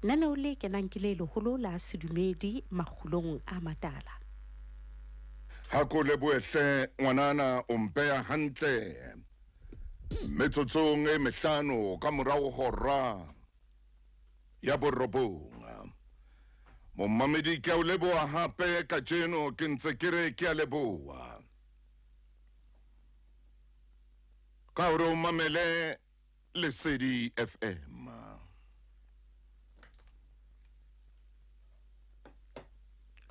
Lenaneo le kenang ke le leholo la sedumedi makgulong a matala. Ha ko lebohe hle ngwanana o mpeya hantle. Metsotsong e mehlano ka morao hora ya borobong. Momamedi ke a o leboha hape kajeno ke ntse ke re ke a leboha. Ka hore o mamele Lesedi FM.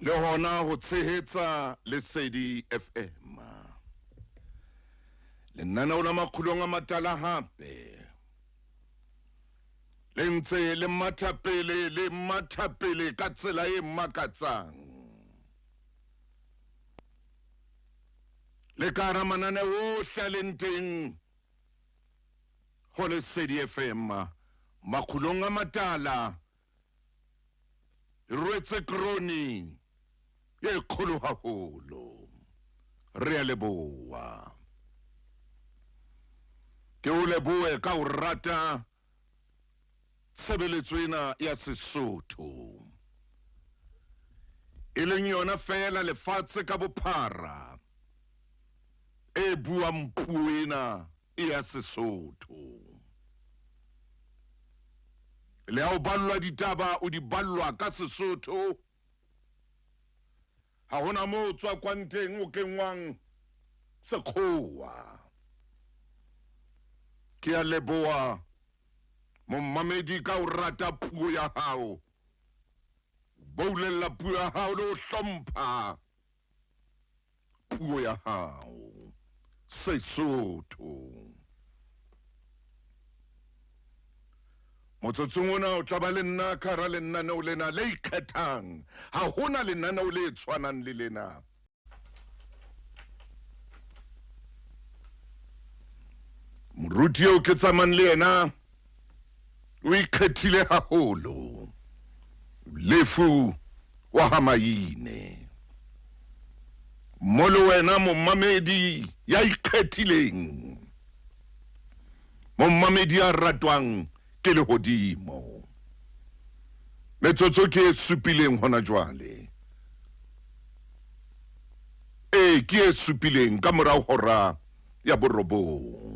Le hona ho tshehetsa Lesedi FM. Lenaneo la makgulong a matala hape le ntse le matha pele le matha pele ka tsela e makatsang. Le ka hara mananeo ohle a leng teng ho Lesedi FM makgulong a matala rwetse kroni e kgolo haholo. Re a leboha. Ke o lebohe ka ho rata tshebeletso ena ya Sesotho e leng yona feela lefatshe ka bophara e buang puo ena ya Sesotho. Le ha o ballwa ditaba o di ballwa ka Sesotho, ha hona moo o tswakwang teng o kenngwang sekgowa. Ke a leboha mommamedi ka o rata puo ya hao, boulella puo ya hao le ho hlompha puo ya hao Sesotho. Motsotsong ona o tla ba le nna ka hara lenaneo lena le ikgethang. Ha hona lenaneo le tshwanang le lena. Moruti eo ke tsamayng le yena o ikgethile haholo. Lefu wa ha Maine. Mo le wena momamedi ya ikgethileng. Momamedi ya ratwang ke lehodimo. Metsotso ke e supileng hona jwale. Ee, ke e supileng ka morao hora ya borobong.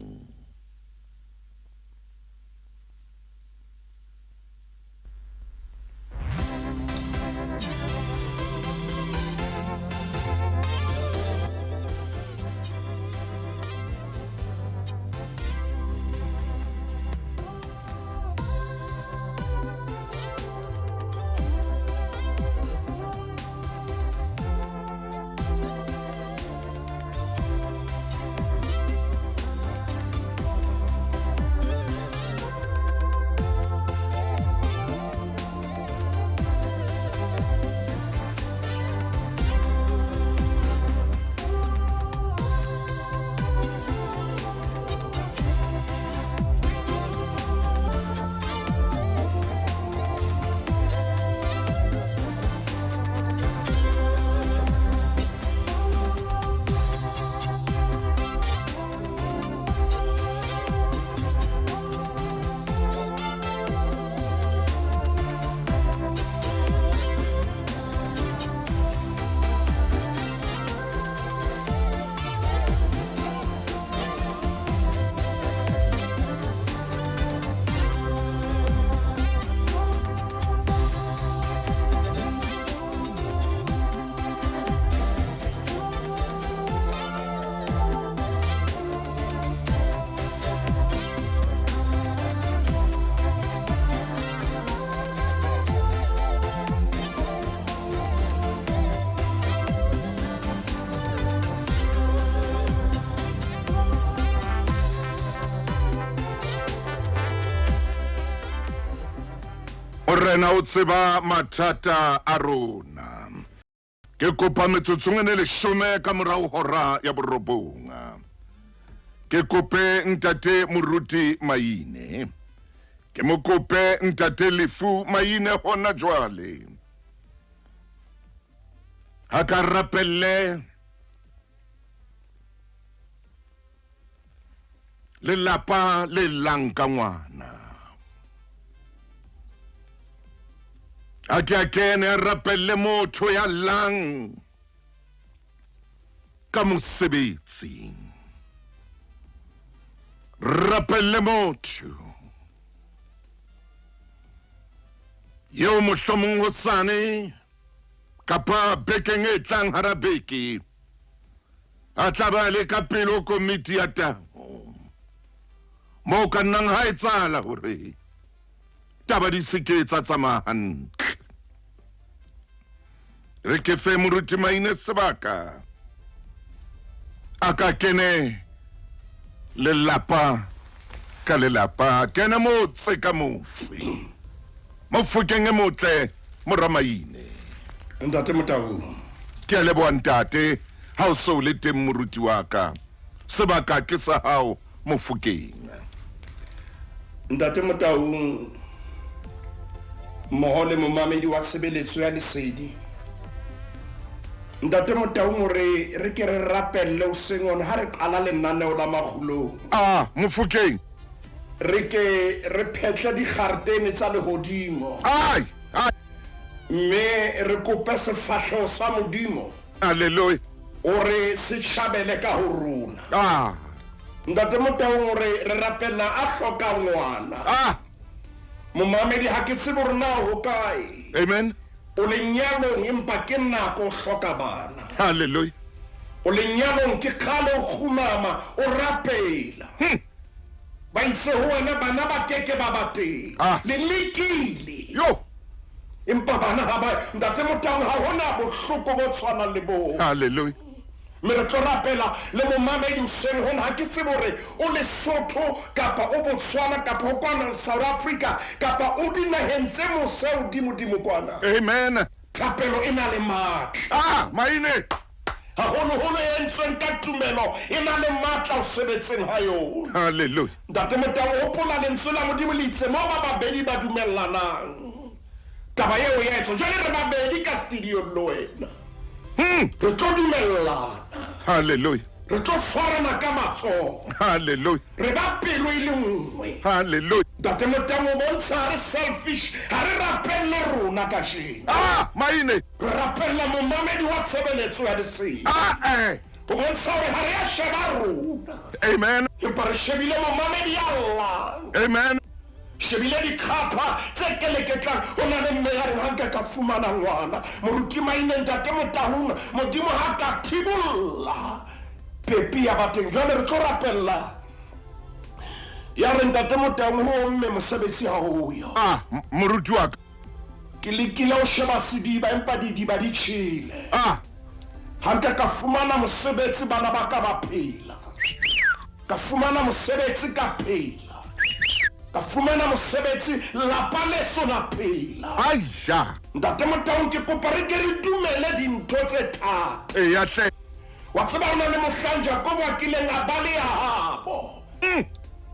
Morena o tseba mathata a rona. Ke kopa metsotsong e ne leshome ka morao hora ya borobong. Ke kope ntate Moruti Maine. Ke mo kope ntate Lefu Maine hona jwale. Ha ka rapelle lelapa le llang ka ngwana. A ke a kene a rapelle motho ya llang ka mosebetsi. Rapelle motho eo mohlomong hosane kapa bekeng e tlang hara beke a tla ba le ka pele ho komiti ya tao moo ka nnang ha etsahala hore taba di se ke tsa tsamaya hantle. Re ke fe moruti Maine sebaka a ka kene lelapa ka lelapa, kene motse ka motse, Mofokeng e motle mora Maine. Ntate Motau. Ke a leboha ntate, ha o se o le teng moruti wa ka. Sebaka ke sa hao Mofokeng. Ntate Motaung mmoho le momamedi wa tshebeletso ya lesedi. Ntate Motaung o re re ke re rapelle hoseng hona ha re qala lenaneo la makgulong. Ah, Mofokeng. Re ke re phetle dikgaretene tsa lehodimo. Ai, ai. Mme re kope sefahleho sa Modimo. Hallelujah. O re se tjhabele ka ho rona. Ah. Ntate Motaung o re re rapella a hloka ngwana. Ah. Momamedi ha ke tsebe hore na ho kae. Amen. O lenyalong empa ke nako o hloka bana. Hallelujah. O lenyalong ke kgale o kgumama o rapela. Ba itse ho wena bana ba keke ba ba teng. Ah. Le lekile. Yo. Empa bana ha ba Ntate Motaung ha hona bohloko bo tshwanang le boo. Hallelujah. Mme re tlo rapela le momamedi hoseng hona, ha ke tsebe hore o Lesotho kapa o Botswana kapa o kwana South Africa kapa o dinaheng tse mose hodimodimo kwana. Amen. Thapelo e na le matla. Ah, Maine. Haholoholo e entsweng ka tumelo e na le matla ho sebetseng ha yona. Hallelujah. Ntate Motau, hopola lentswe la Modimo le itse moo ba babedi ba dumellanang, taba eo ya etswa. Jwale re babedi ka studio le wena. Re tlo dumellana. Hallelujah. Re tlo tshwarana ka matsoho. Hallelujah. Re ba pelo e le nngwe. Hallelujah. Ntate Motau o bontsha ha re selfish, ha re rapelle rona kajeno. Ah, Maine. Re rapella momamedi wa tshebeletso ya lesedi. Ah, eh. Ho bontsha hore ha re a sheba rona. Amen. Empa re shebile momamedi ya llang. Amen. Shebile dikgapha tse keleketlang. Ho na le mme ya reng ha nka ka fumana ngwana. Moruti Maine, Ntate Motaung, Modimo ha ka thibolla pepi ya ba teng. Jwale re tlo rapella. Ya re Ntate Motaung ho mme mosebetsi ha o yo. Ah, moruti wa ka. Ke lekile ho sheba sediba empa didiba di tjhele. Ah. Ha nka ka fumana mosebetsi bana ba ka ba phela. Ka fumana mosebetsi ka phela. Ka fumana mosebetsi lapa leso la phela. Aija. Ntate Motaung ke kopa re ke re dumele dintho tse thata. Eya hle. Wa tseba ho na le mohlang Jakobo a kileng a baleha habo.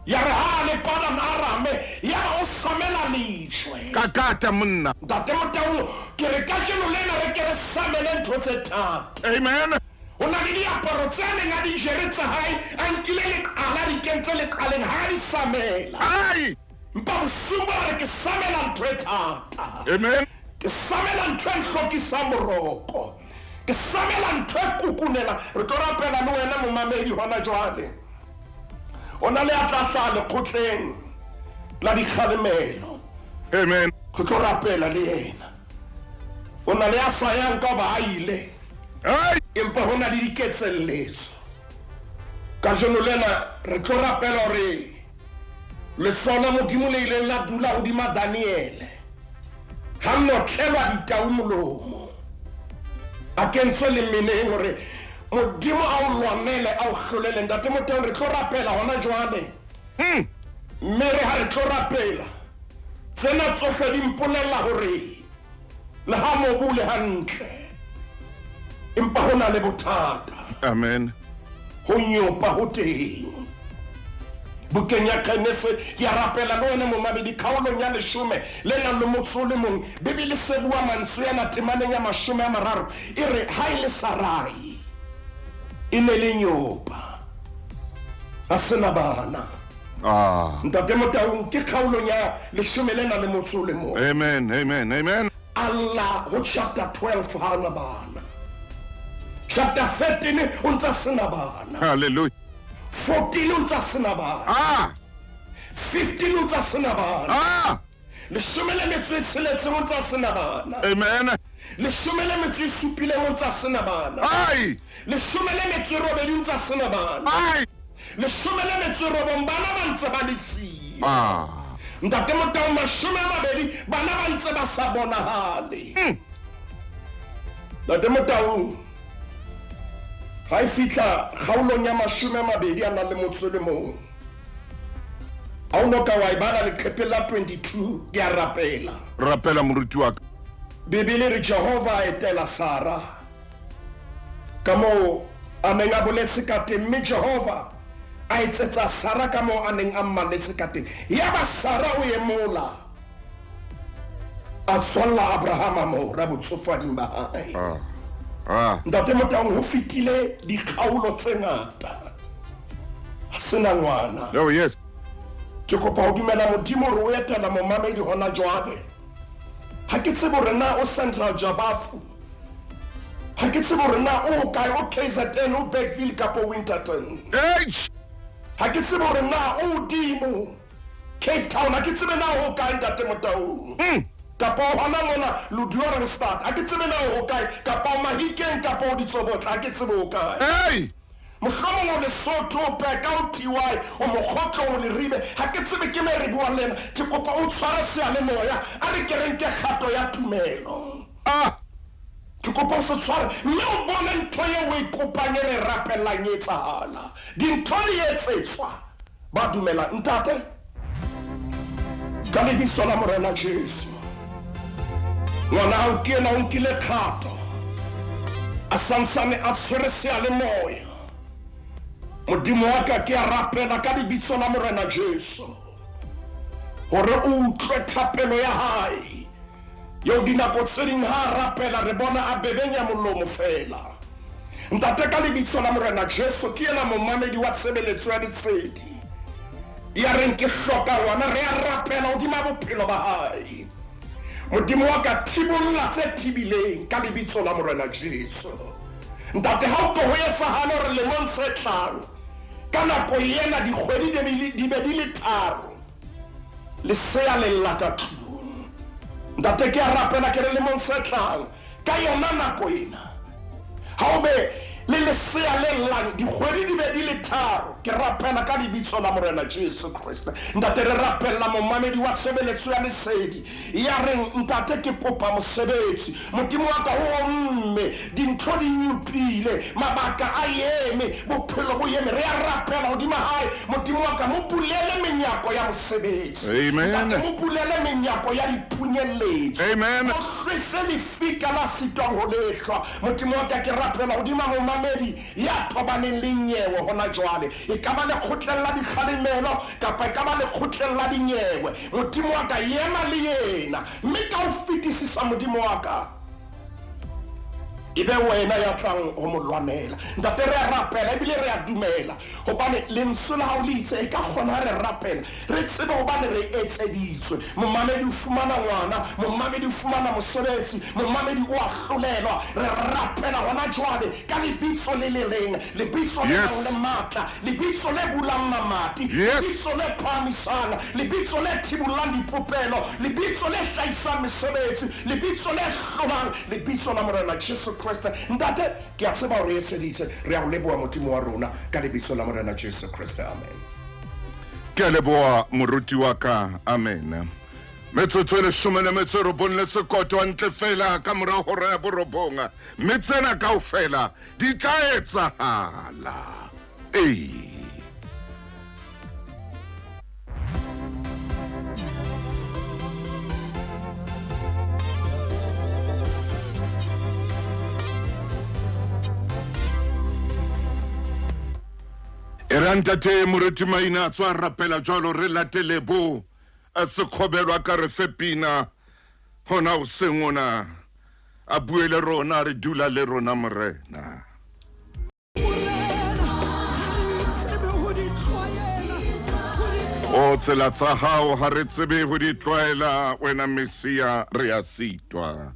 Ya re ha a le Padan Arame, yaba o samela lejwe. Ka kata monna. Ntate Motaung, ke re kajeno lena re ke re samele ntho tse thata. Amen. Ho na le diaparo tse a neng a di jere tsa hae, a nkile leqala, a di kentse leqaleng, ha a di samela. Ai! Empa bosiung bona re ke samela ntho e thata. Amen. Ke samela ntho e nhlokisang boroko. Ke samela ntho e kukunela. Re tlo rapela le wena momamedi hona jwale. O na le a tla hlaha lekgotleng la dikgalemelo. Amen. Re tlo rapela le yena. O na le a sa yang ka ba a ile. Ai! Empa ho na le diketselletso. Kajeno lena re tlo rapela hore lehloho la Modimo le ileng la dula hodima Daniele ha notlelwa ditau molomo, a kentswe le meneng hore Modimo a o lwanele, a o hlolele. Ntate Motaung, re tlo rapela hona jwale. Mme re ha re tlo rapela, tsena tsohle di mpolella hore le ha mobu o le hantle, empa ho na le bothata. Amen. Ho nyopa ho teng. Bukeng ya Genese, ke a rapela le wena momamedi, kgaolong ya leshome le nang le motso o le mong, Bibele se bua mantswe ana temaneng ya 30, e re, ha e le Sarai, e ne le nyopa, a sena bana. Ah. Ntate Motaung, ke kgaolong ya leshome le nang le motso o le mong. Amen, amen, amen. A lla ho chapter 12 ha ana bana. Chapter 13 o ntsa sena bana. Hallelujah. 14 o ntsa sena bana. Ah. 15 o ntsa sena bana. Ah. Leshome le metso e tsheletseng o ntsa sena bana. Amen. Leshome le metso e supileng o ntsa sena bana. Ai. Leshome le metso e robedi o ntsa sena bana. Ai. Leshome le metso e robong bana ba ntse ba le siyo. Ah. Ntate Motau mashome a mabedi bana ba ntse ba sa bonahale. Ntate Motau ha e fihla kgaolong ya mashome a mabedi a nang le motso o le mong. Ha o no ka wa e bala leqepheng la 22 ke a rapela. Rapela moruti wa ka. Bibele e re Jehova a etela Sara ka moo a neng a boletse ka teng, mme Jehova a etsetsa Sara ka moo a neng a mmaletse ka teng. Yaba Sara o emola, a tswalla Abrahama mora botsofading ba hae. Ah. Ah. Ntate Motaung, ho fetile dikgaolo tse ngata, a sena ngwana. Oh yes. Ke kopa ho dumela Modimo hore o etela momamedi hona jwale. Ha ke tsebe hore na o Central Jabafu, ha ke tsebe hore na o kae, o KZN, o Bergville kapa Winterton. H. Ha ke tsebe hore na o hodimo Cape Town, ha ke tsebe na o kae Ntate Motaung. Kapa o hona mona Ludlorenstad, ha ke tsebe na o kae, kapa o Mahikeng, kapa o Ditsobotla, ha ke tsebe o kae. Hey. Mohlomong o Lesotho, o Peka, o TY, o Mokgotlong, o Leribe, ha ke tsebe ke me re buang le ena. Ke kopa o tshware seyalemoya, a re ke re nke kgato ya tumelo. Ah. Ke kopa o se tshware mme o bone ntho eo o e kopang e re rapellang e etsahala. Dintho di etsetswa ba dumelang. Ntate, ka lebitso la Morena Jesu, ngwana hao ke ena o nkile kgato, a santsane a tshwere seyalemoya. Modimo wa ka, ke a rapela ka lebitso la Morena Jesu hore o utlwe thapelo ya hae. Eo dinako tse ding ha a rapela re bona a bebenya molomo fela. Ntate, ka lebitso la Morena Jesu, ke yena momamedi wa tshebeletso ya lesedi ya reng ke hloka ngwana. Re a rapela hodima bophelo ba hae. Modimo wa ka, thibolla tse thibileng ka lebitso la Morena Jesu. Ntate, ha o tlo ho etsahale hore lemong se tlang ka nako ena dikgwedi di be di le tharo lesea le lla ka tlung. Ntate, ke a rapela ke re lemong se tlang ka yona nako ena ha o be le lesea le llang dikgwedi di be di le tharo, ke rapela ka lebitso la Morena Jesu Kriste. Ntate, re rapella momamedi wa tshebeletso ya lesedi ya reng ntate ke kopa mosebetsi. Modimo wa ka, o mme dintho di nyopile, mabaka a eme, bophelo bo eme. Re a rapela hodima hae. Modimo wa ka, mo bulele menyako ya mosebetsi. Amen. Ntate, mo bulele menyako ya diphunyeletso. Amen. Mo hlwese lefika la sitwang ho lehlwa. Modimo wa ka, ke rapela hodima momamedi ya tobaneng le nyewe hona jwale. E ka ba lekgotleng la dikgalemelo kapa e ka ba lekgotleng la dinyewe. Modimo wa ka, ema le yena, mme ka ho fetisisa Modimo wa ka, e be wena ya tlang ho mo lwanela. Ntate, re a rapela ebile re a dumela hobane lentswe la hao le itse e ka kgona ha re rapela re tsebe hobane re etseditswe. Momamedi o fumana ngwana, momamedi o fumana mosebetsi, momamedi o a hlolelwa. Re rapela hona jwale ka lebitso le le leng, lebitso le nang le matla, lebitso le bulang mamati, lebitso le phahamisang, lebitso le thibollang dipopelo, lebitso le hlahisang mesebetsi, lebitso le hlolang, lebitso la Morena Jesu Kriste. Ntate, ke a tseba hore etseditse. Re a o leboha Modimo wa rona ka lebitso la Morena Jesu Kriste. Amen. Ke a leboha moruti wa ka. Amen. Metsotso e leshome le metso e robong le sekoto hantle fela ka mora hora ya borobong, mme tsena kaofela di tla etsahala. Ee. E re ntate moruti Maina a tswa rapela jwalo, re latele bo Sekgobelwa ka re fe pina hona hoseng ona, a bue le rona, re dula le rona Morena. O tsela tsa hao ha re tsebe ho di tlwaela, wena Messia re a sitwa.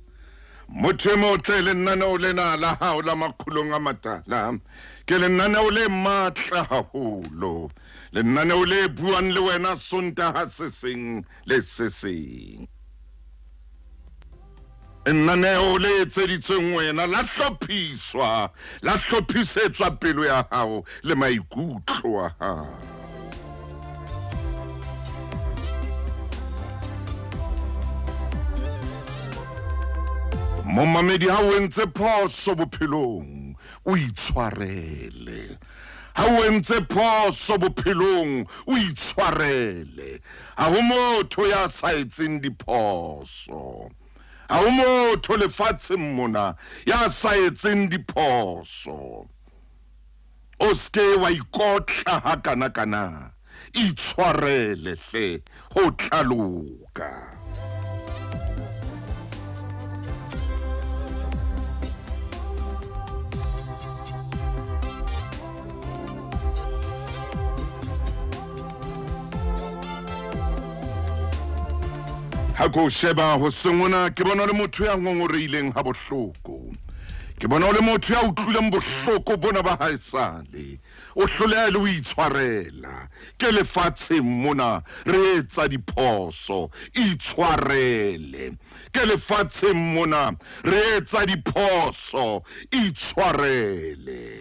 Motho e motle, lenaneo lena la hao la Makgulong a Matala ke lenaneo le matla haholo, lenaneo le buang le wena Sontaha se seng le se seng. Lenaneo le etseditsweng wena la hlophiswa, la hlophisetswa pelo ya hao le maikutlo a hao. Momamedi, ha o entse phoso bophelong, o itshwarele. Ha o entse phoso bophelong, o itshwarele. Ha ho motho ya sa etseng diphoso. Ha ho motho lefatsheng mona ya sa etseng diphoso. O seke wa ikotla hakana-kana. Itshwarele hle, ho tla loka. Ha ko sheba ho sengona, ke bona le motho ya ngongoreileng ha bohloko. Ke bona o le motho ya utlwileng bohloko bona ba haesale. O hloleha le ho itshwarela. Ke lefatsheng mona re etsa diphoso. Itshwarele. Ke lefatsheng mona re etsa diphoso. Itshwarele.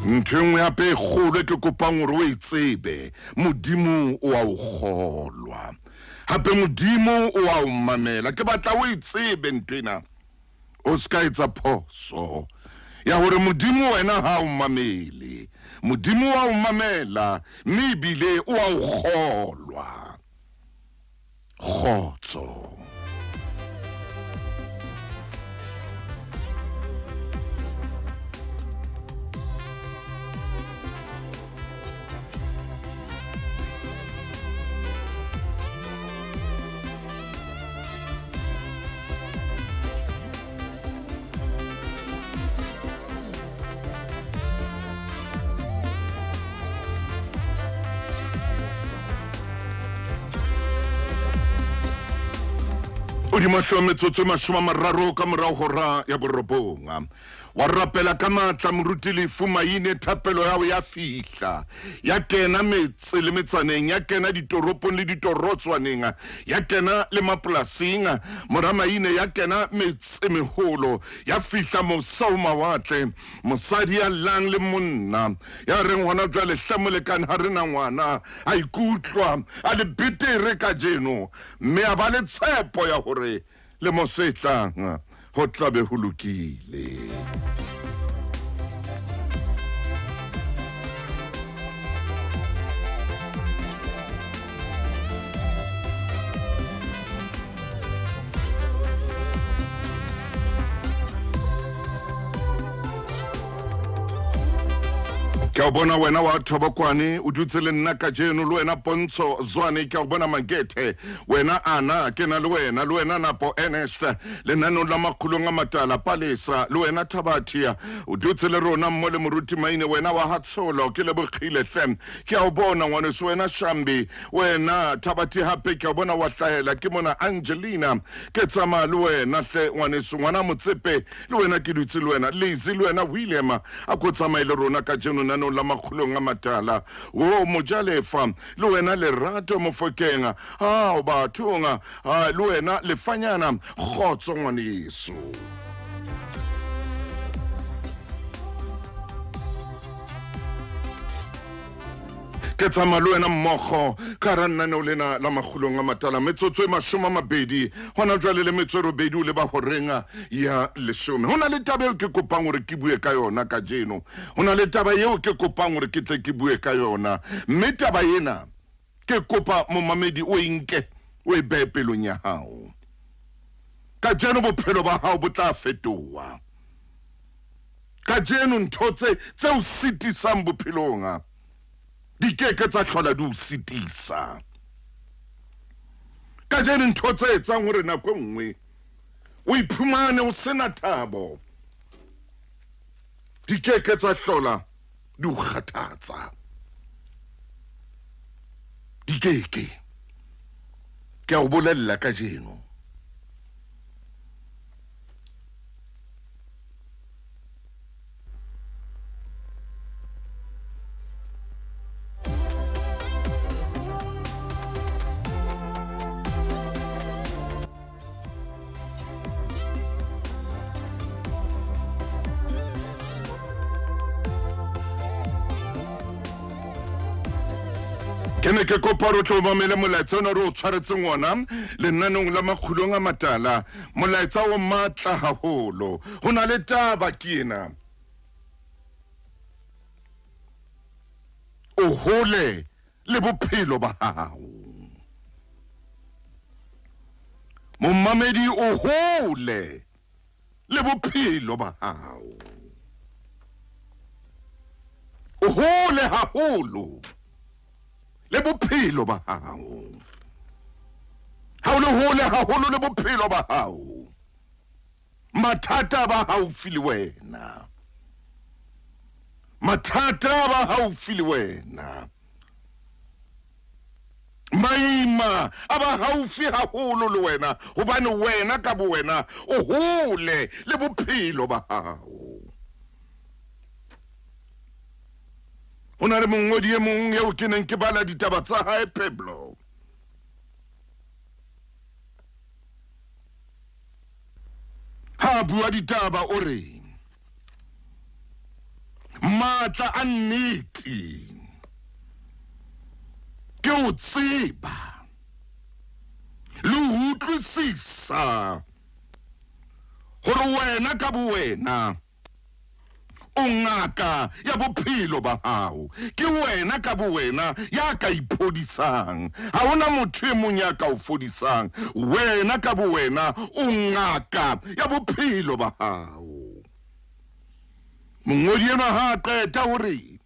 Ntho e nngwe hape e kgolo e ke kopang hore o e tsebe, Modimo o a o kgolwa, hape Modimo o a o mamela. Ke batla o e tsebe ntho ena. O se ka etsa phoso ya hore Modimo wena ha o mamele. Modimo wa o mamela, mme ebile o a o kgolwa. Kgotso. O di mahlo metsotso e 30 ka morago hora ya borobong. Wa rapela ka matla moruti Lefu Maine, thapelo ya ya fihla, ya kena metse le metsaneng, ya kena ditoropong le ditorotswaneng, ya kena le mapolasing, mora Maine, ya kena metse meholo, ya fihla mosa o mawatle. Mosadi ya llang le monna ya reng hona jwale hle molekane ha re na ngwana, a ikutlwa a le betere kajeno, mme a ba le tshepo ya hore le mo se tlang ho tlabe ho lokile. Ke a o bona wena wa Thobokwane, o dutse le nna kajeno, le wena Pontsho Zwane, ke a o bona Makethe, wena Ana, ke na le wena, le wena Napo Ernest, lenaneong la Makgulong a Matala, Palesa, le wena Thabathia, o dutse le rona mmo le Moruti Maine, wena wa Hatsholo, ke lebogile hle, ke a o bona ngwaneso, wena Shambi, wena Thabathi hape ke a o bona wa hlahela, ke mona Angelina, ke tsamaya le wena hle ngwaneso, ngwana Motsepe, le wena ke dutse le wena, Lizzy, le wena William, a ko tsamaye le rona kajeno nanong la Makgulong a Matala. O Mojalefa, le wena Lerato Mofokeng, ao bathong, a le wena Lefanyana, kgotso ngwaneso. Ke tsamaya le wena mmogo ka ra nnaneo lena la Makgulong a Matala, metsotso e 20 gona jwale le metso e 8 o leba horeng ya 10. Ho na le taba eo ke kopang gore ke bue ka yona kajeno, ho na le taba eo ke kopang gore ke tle ke bue ka yona, mme taba ena ke kopa momamedi o e nke o e beye pelong ya gago. Kajeno bophelo ba gago bo tla fetoa. Kajeno ntho tse tse o sitisang bophelong di ke ke tsa hlola di o sitisa. Kajeno ntho tse etsang hore nako e nngwe o iphumane o sena thabo di ke ke tsa hlola di o kgathatsa. Di ke ke. Ke a o bolella kajeno. Ke ne ke kopa re tlo mamele molaetsa ona re o tshwaretseng ona lenaneong la Makgulong a Matala. Molaetsa o matla haholo. Ho na le taba ke ena. O hole le bophelo ba hao. Momamedi o hole le bophelo ba hao. O hole haholo le bophelo ba hao. Ha o le hole haholo le bophelo ba hao, mathata ba haufi le wena. Mathata ba haufi le wena. Maima a ba haufi haholo le wena, hobane wena ka bo wena o hole le bophelo ba hao. Ho na le mongodi e mong eo ke neng ke bala ditaba tsa hae Pablo. Ha a bua ditaba o re, Matla a nnete ke ho tseba le ho utlwisisa hore wena ka bowena o ngaka ya bophelo ba hao. Ke wena ka bowena ya ka iphodisang. Ha hona motho e mong ya ka o fodisang. Wena ka bowena o ngaka ya bophelo ba hao. Mongodi enwa ha a qeta ho re,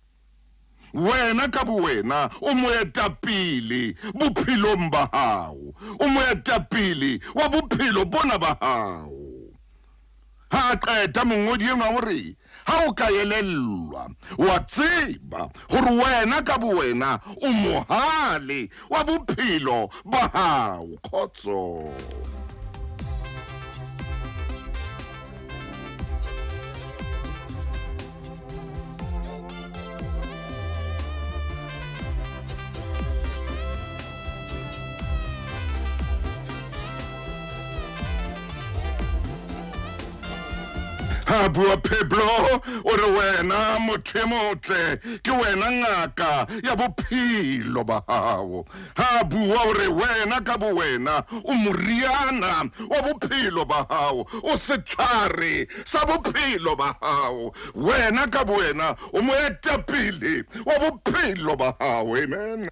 Wena ka bowena o moetapele bophelong ba hao. O moetapele wa bophelo bona ba hao. Ha a qeta mongodi enwa o re, Ha o ka elellwa, wa tseba hore wena ka bowena o mohale wa bophelo ba hao. Khotso. Ha bua Pablo o re wena motho e motle ke wena ngaka ya bophelo ba hao. Ha bua o re wena ka bowena o moriana wa bophelo ba hao, o setlhare sa bophelo ba hao. Wena ka bowena o moetapele wa bophelo ba hao. Amen.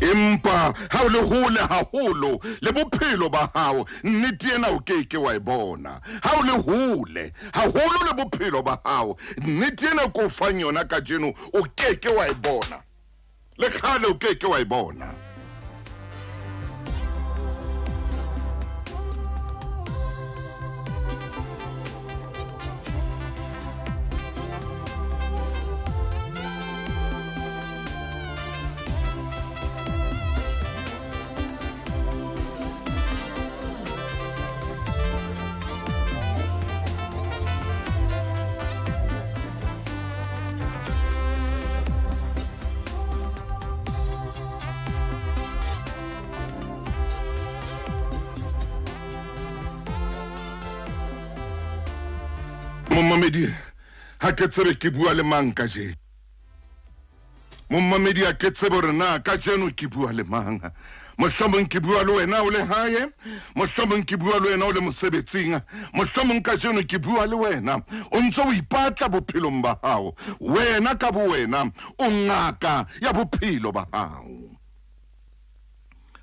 Empa ha o le hole haholo le bophelo ba hao, nnete ena o ke ke wa e bona. Ha o le hole haholo le bophelo ba hao, nnete ena ko fang yona kajeno o ke ke wa e bona. Le kgale o ke ke wa e bona. Momamedi, ha ke tsebe ke bua le mang kajeno. Momamedi, ha ke tsebe hore na kajeno ke bua le mang. Mohlomong ke bua le wena o le hae, mohlomong ke bua le wena o le mosebetsing, mohlomong kajeno ke bua le wena o ntse o ipatla bophelong ba hao. Wena ka bowena o ngaka ya bophelo ba hao.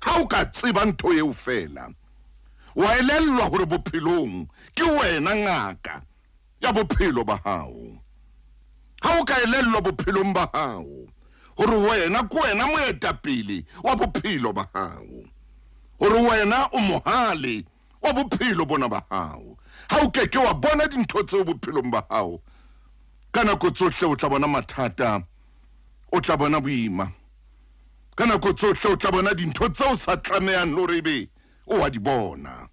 Ha o ka tseba ntho eo feela, Wa elellwa hore bophelong ke wena ngaka ya bophelo ba hao. Ha o ka elellwa bophelong ba hao hore wena ke wena moetapele wa bophelo ba hao, hore wena o mohale wa bophelo bona ba hao, ha o ke ke wa bona dintho tseo bophelong ba hao, ka nako tsohle o tla bona mathata, o tla bona boima. Ka nako tsohle o tla bona dintho tseo sa tlamehang le hore ebe o wa di bona.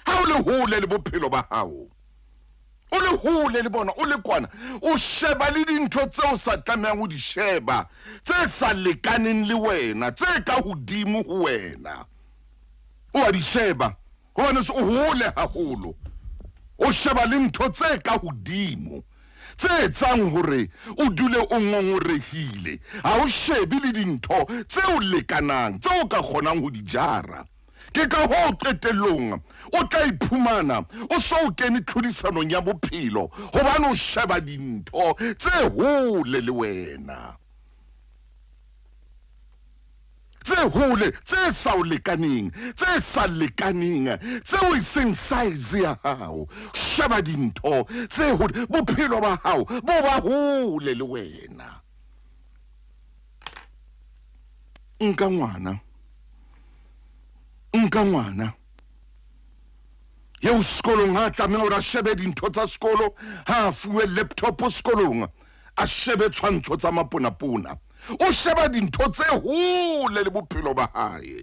Ha o le hole le bophelo ba hao, o le hole le bona, o le kwana, o sheba le dintho tseo sa tlamehang ho di sheba, tse sa lekaneng le wena, tse ka hodimo ho wena. O a di sheba hobane o hole haholo. O sheba le ntho tse ka hodimo tse etsang hore o dule o ngongorehile. Ha o shebe le dintho tse o lekanang, tse o ka kgonang ho di jara. Ke ka hoo qetellong o tla iphumana o so o kene tlhodisanong ya bophelo hobane o sheba dintho tse hole le wena. Tse hole, tse sa o lekaneng, tse sa lekaneng, tseo e seng size ya hao. Sheba dintho tse hole, bophelo ba hao bo ba hole le wena. Nka ngwana, nka ngwana eo sekolong ha tlameha hore a shebe dintho tsa sekolo, ha a fuwe laptop sekolong, a shebe tshwantsho tsa maponapona. O sheba dintho tse hole le bophelo ba hae.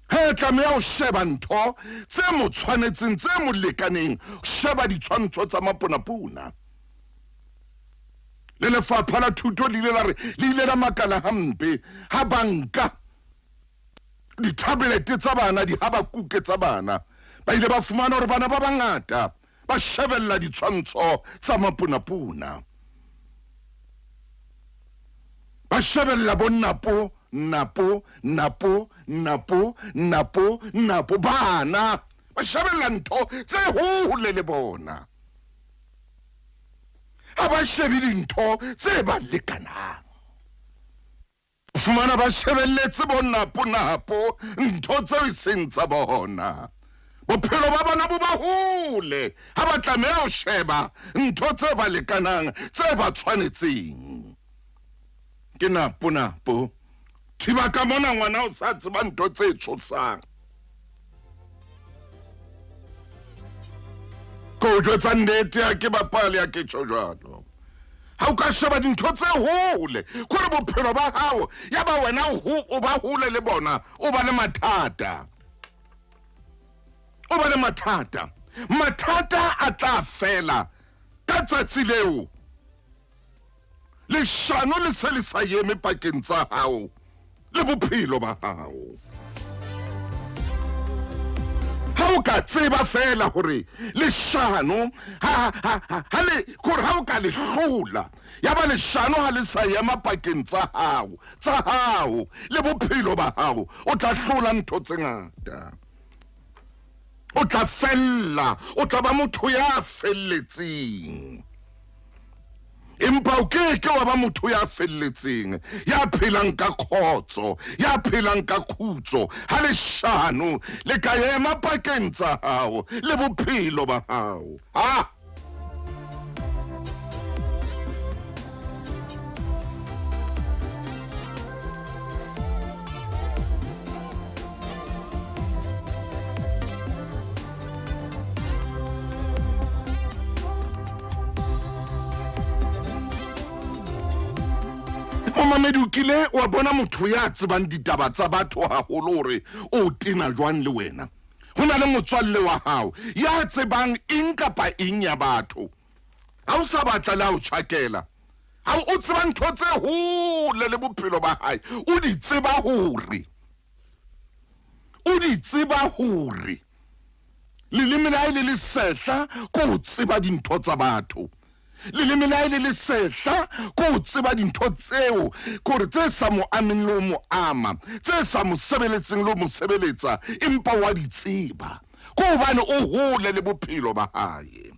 Ha a tlameha ho sheba ntho tse mo tshwanetseng, tse mo lekaneng, sheba ditshwantsho tsa maponapona. Le lefapha la thuto le ile la re le ile la makala hampe ha banka di-tablet tsa bana, dihabakuke tsa bana. Ba ile ba fumana hore bana ba bangata ba shebella ditshwantsho tsa maponapona, ba shebella bo napo napo napo napo napo napo, bana ba shebella ntho tse hole le bona, ha ba shebe dintho tse ba lekanang. Fumana ba shebelletse bo napo napo ntho tseo e seng tsa bona. Bophelo ba bona bo ba hole ha ba tlameha ho sheba ntho tse ba lekanang, tse ba tshwanetseng. Ke napo napo. Thiba ka mona ngwana o sa tseba ntho tse tshosang. Ko o jwetsa nnete ha ke bapale ha ke tjho jwalo. Ha o ka sheba dintho tse hole, kore bophelo ba hao ya ba wena o ba hole le bona, o ba le mathata. O ba le mathata. Mathata a tla fela ka tsatsi leo. Leshano le se le sa eme pakeng tsa hao le bophelo ba hao. Ha o ka tseba fela hore leshano ha ha ha le kore ha o ka le hlola ya ba leshano ha le sa ema pakeng tsa hao tsa hao le bophelo ba hao, o tla hlola ntho tse ngata. O tla fella, o tla ba motho ya felletseng. Empa o ke ke wa ba motho ya felletseng, ya phelang ka khotso, ya phelang ka khutso, ha leshano le ka ema pakeng tsa hao le bophelo ba hao. Ha! Momamedi, o kile wa bona motho ya tsebang ditaba tsa batho haholo hore o tena jwang le wena? Ho na le motswalle wa hao ya tsebang eng kapa eng ya batho. Ha o sa batla le ha o tjhakela, ha o tseba ntho tse hole le bophelo ba hae, o di tseba hore, o di tseba hore leleme la hae le le sehla ko ho tseba dintho tsa batho. Leleme la hae le le sehla ko ho tseba dintho tseo kore tse sa mo ameng le ho mo ama, tse sa mo sebeletseng le ho mo sebeletsa, empa wa di tseba ko hobane o hole le bophelo ba hae.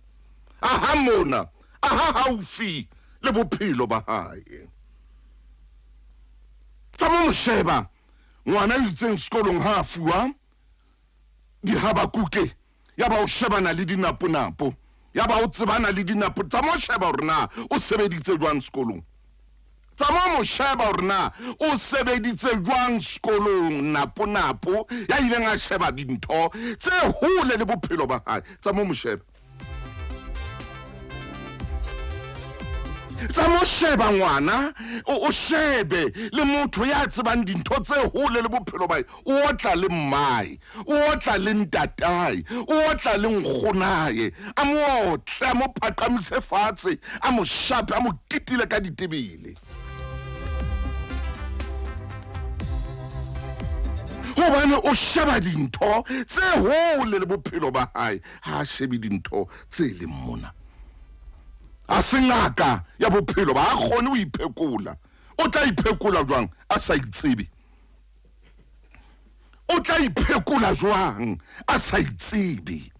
Aha mona, aha haufi le bophelo ba hae. Tsa mo mo sheba ngwana itseng sekolong ha a fuwa. Dihabakuke, ya ba o shebana le dinaponapo, ya ba o tsebana le dinapo. Tsamao o sheba hore na o sebeditse jwang sekolong. Tsamao mo sheba hore na o sebeditse jwang sekolong. Naponapo ya ileng a sheba dintho tse hole le bophelo ba hae. Tsamao mo sheba. Tsa mo sheba ngwana, o shebe le motho ya tsebang dintho tse hole le bophelo ba, o otla le mmae, o otla le ntatae, o otla le nkgonae, a mo otle, a mo phaqamise fatshe, a mo shape, a mo kitile ka ditebele. Hobane o sheba dintho tse hole le bophelo ba hae, ha a shebe dintho tse leng mona. A se ngaka ya bophelo ba, a kgone ho iphekola. O tla iphekola jwang a sa itsebe? O tla iphekola jwang a sa itsebe?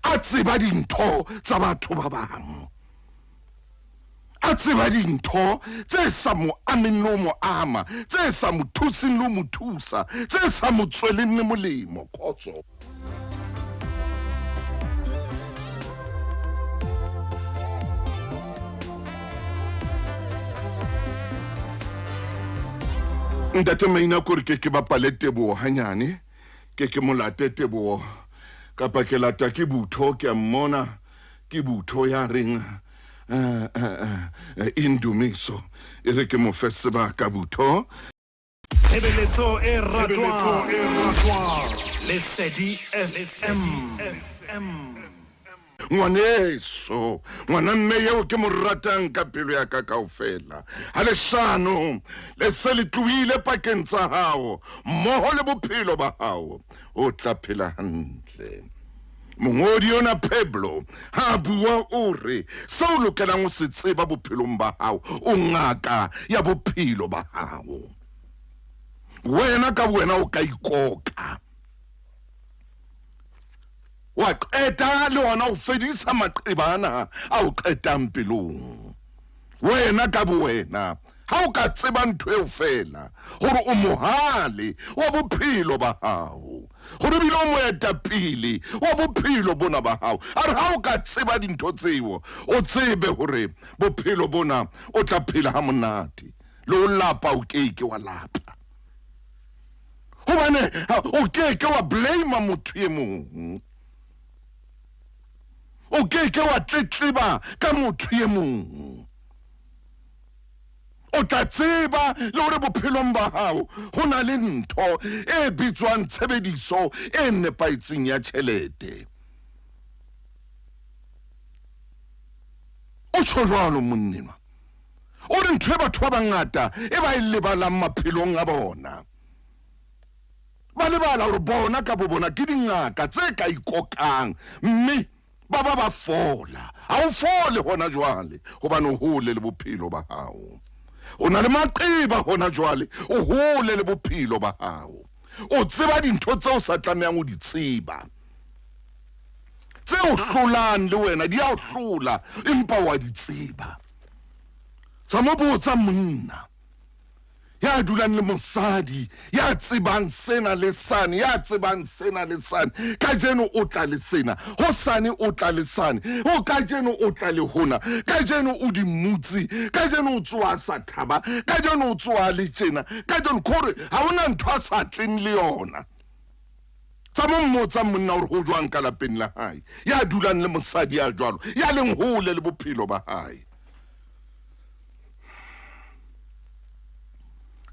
A tseba dintho tsa batho ba bang, a tseba dintho tse sa mo ameng le ho mo ama, tse sa mo thuseng le ho mo thusa, tse sa mo tsweleng le molemo. Khotso. Ntate Maina kore ke ke bapale teboho hanyane, ke ke molate teboho kapa ke lata ke butho, ke a mmona ke butho ya reng indumiso, e re ke mo fe sebaka butho. Tshebeletso e ratwang Lesedi FM. Ngwaneso, ngwana mme eo ke mo ratang ka pelo ya ka kaofela, ha leshano le se le tlohile pakeng tsa hao mmoho le bophelo ba hao, o tla phela hantle. Mongodi ona Pablo ha a bua o re seo o lokelang ho se tseba bophelong ba hao, o ngaka ya bophelo ba hao. Wena ka wena o ka ikoka, wa qeta le hona ho fedisa maqeba ana a o qetang pelong. Wena ka bowena ha o ka tseba ntho eo feela, hore o mohale wa bophelo ba hao, hore ebile o moetapele wa bophelo bona ba hao, a re ha o ka tseba dintho tseo, o tsebe hore bophelo bona o tla phela ha monate, le ho lapa o keke wa lapa, hobane o keke wa blame motho e mong, o keke wa tletleba ka motho e mong. O tla tseba le hore bophelong ba hao ho na le ntho e bitswang tshebediso e nepahetseng ya tjhelete. O tjho jwalo monnenwa. O re ntho e batho ba bangata e ba e lebalang maphelong a bona, ba lebala hore bona ka bo bona ke dingaka tse ka ikokang mme ba ba ba fola. Ha o fole hona jwale hobane o hole le bophelo ba hao. O na le maqeba hona jwale, o hole le bophelo ba hao. O tseba dintho tseo o sa tlamehang ho di tseba, tse o hlolang le wena di a o hlola, empa wa di tseba. Tsa mo botsa monna ya dulang le mosadi ya tsebang sena le sane, ya tsebang sena le sane, kajeno o tla le sena, hosane o tla le sane, o kajeno o tla le hona, kajeno o di mutsi, kajeno o tsoa sa thaba, kajeno o tsoa le tjena, kajeno kore ha hona ntho a sa tleng le yona. Tsa mo mmotsa monna hore ho jwang ka lapeng la hae, ya dulang le mosadi ya jwalo, ya leng hole le bophelo ba hae.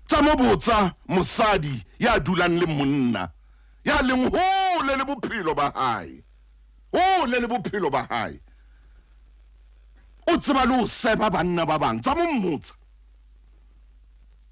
Tsa mo botsa mosadi ya dulang le monna ya leng hole le bophelo ba hae, hole le bophelo ba hae, o tseba le ho seba banna ba bang. Tsa mo mmotsa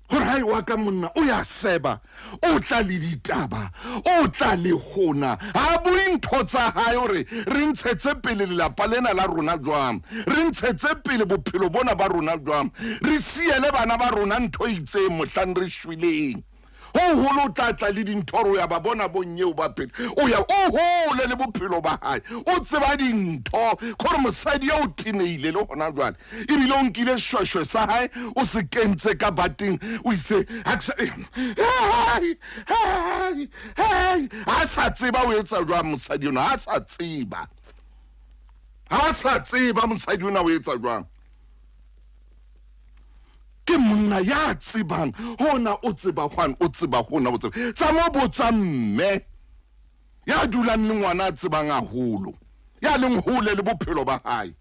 hore hae wa ka monna o ya seba, o tla le ditaba, o tla le hona, ha bue ntho tsa hae hore re ntshetse pele lelapa lena la rona jwang, re ntshetse pele bophelo bona ba rona jwang, re siele bana ba rona ntho e itseng mohlang re shweleng. Ho holo o tla tla le dintho hore o ya ba bona bonyeo ba phela. O ya o hole le bophelo ba hae. O tseba dintho. Kore mosadi eo o tenehile le hona jwale. Ebile o nkile shweshwe sa hae o se kentse ka bateng o itse ha ke sa hei hei hei ha sa tseba o etsa jwang mosadi enwa ha sa tseba. Ha sa tseba mosadi ona o etsa jwang. Ke monna ya tsebang hona o tseba hwane o tseba hona o tseba. Tsa mo botsa mme ya dulang le ngwana a tsebang haholo ya leng hole le bophelo ba hae.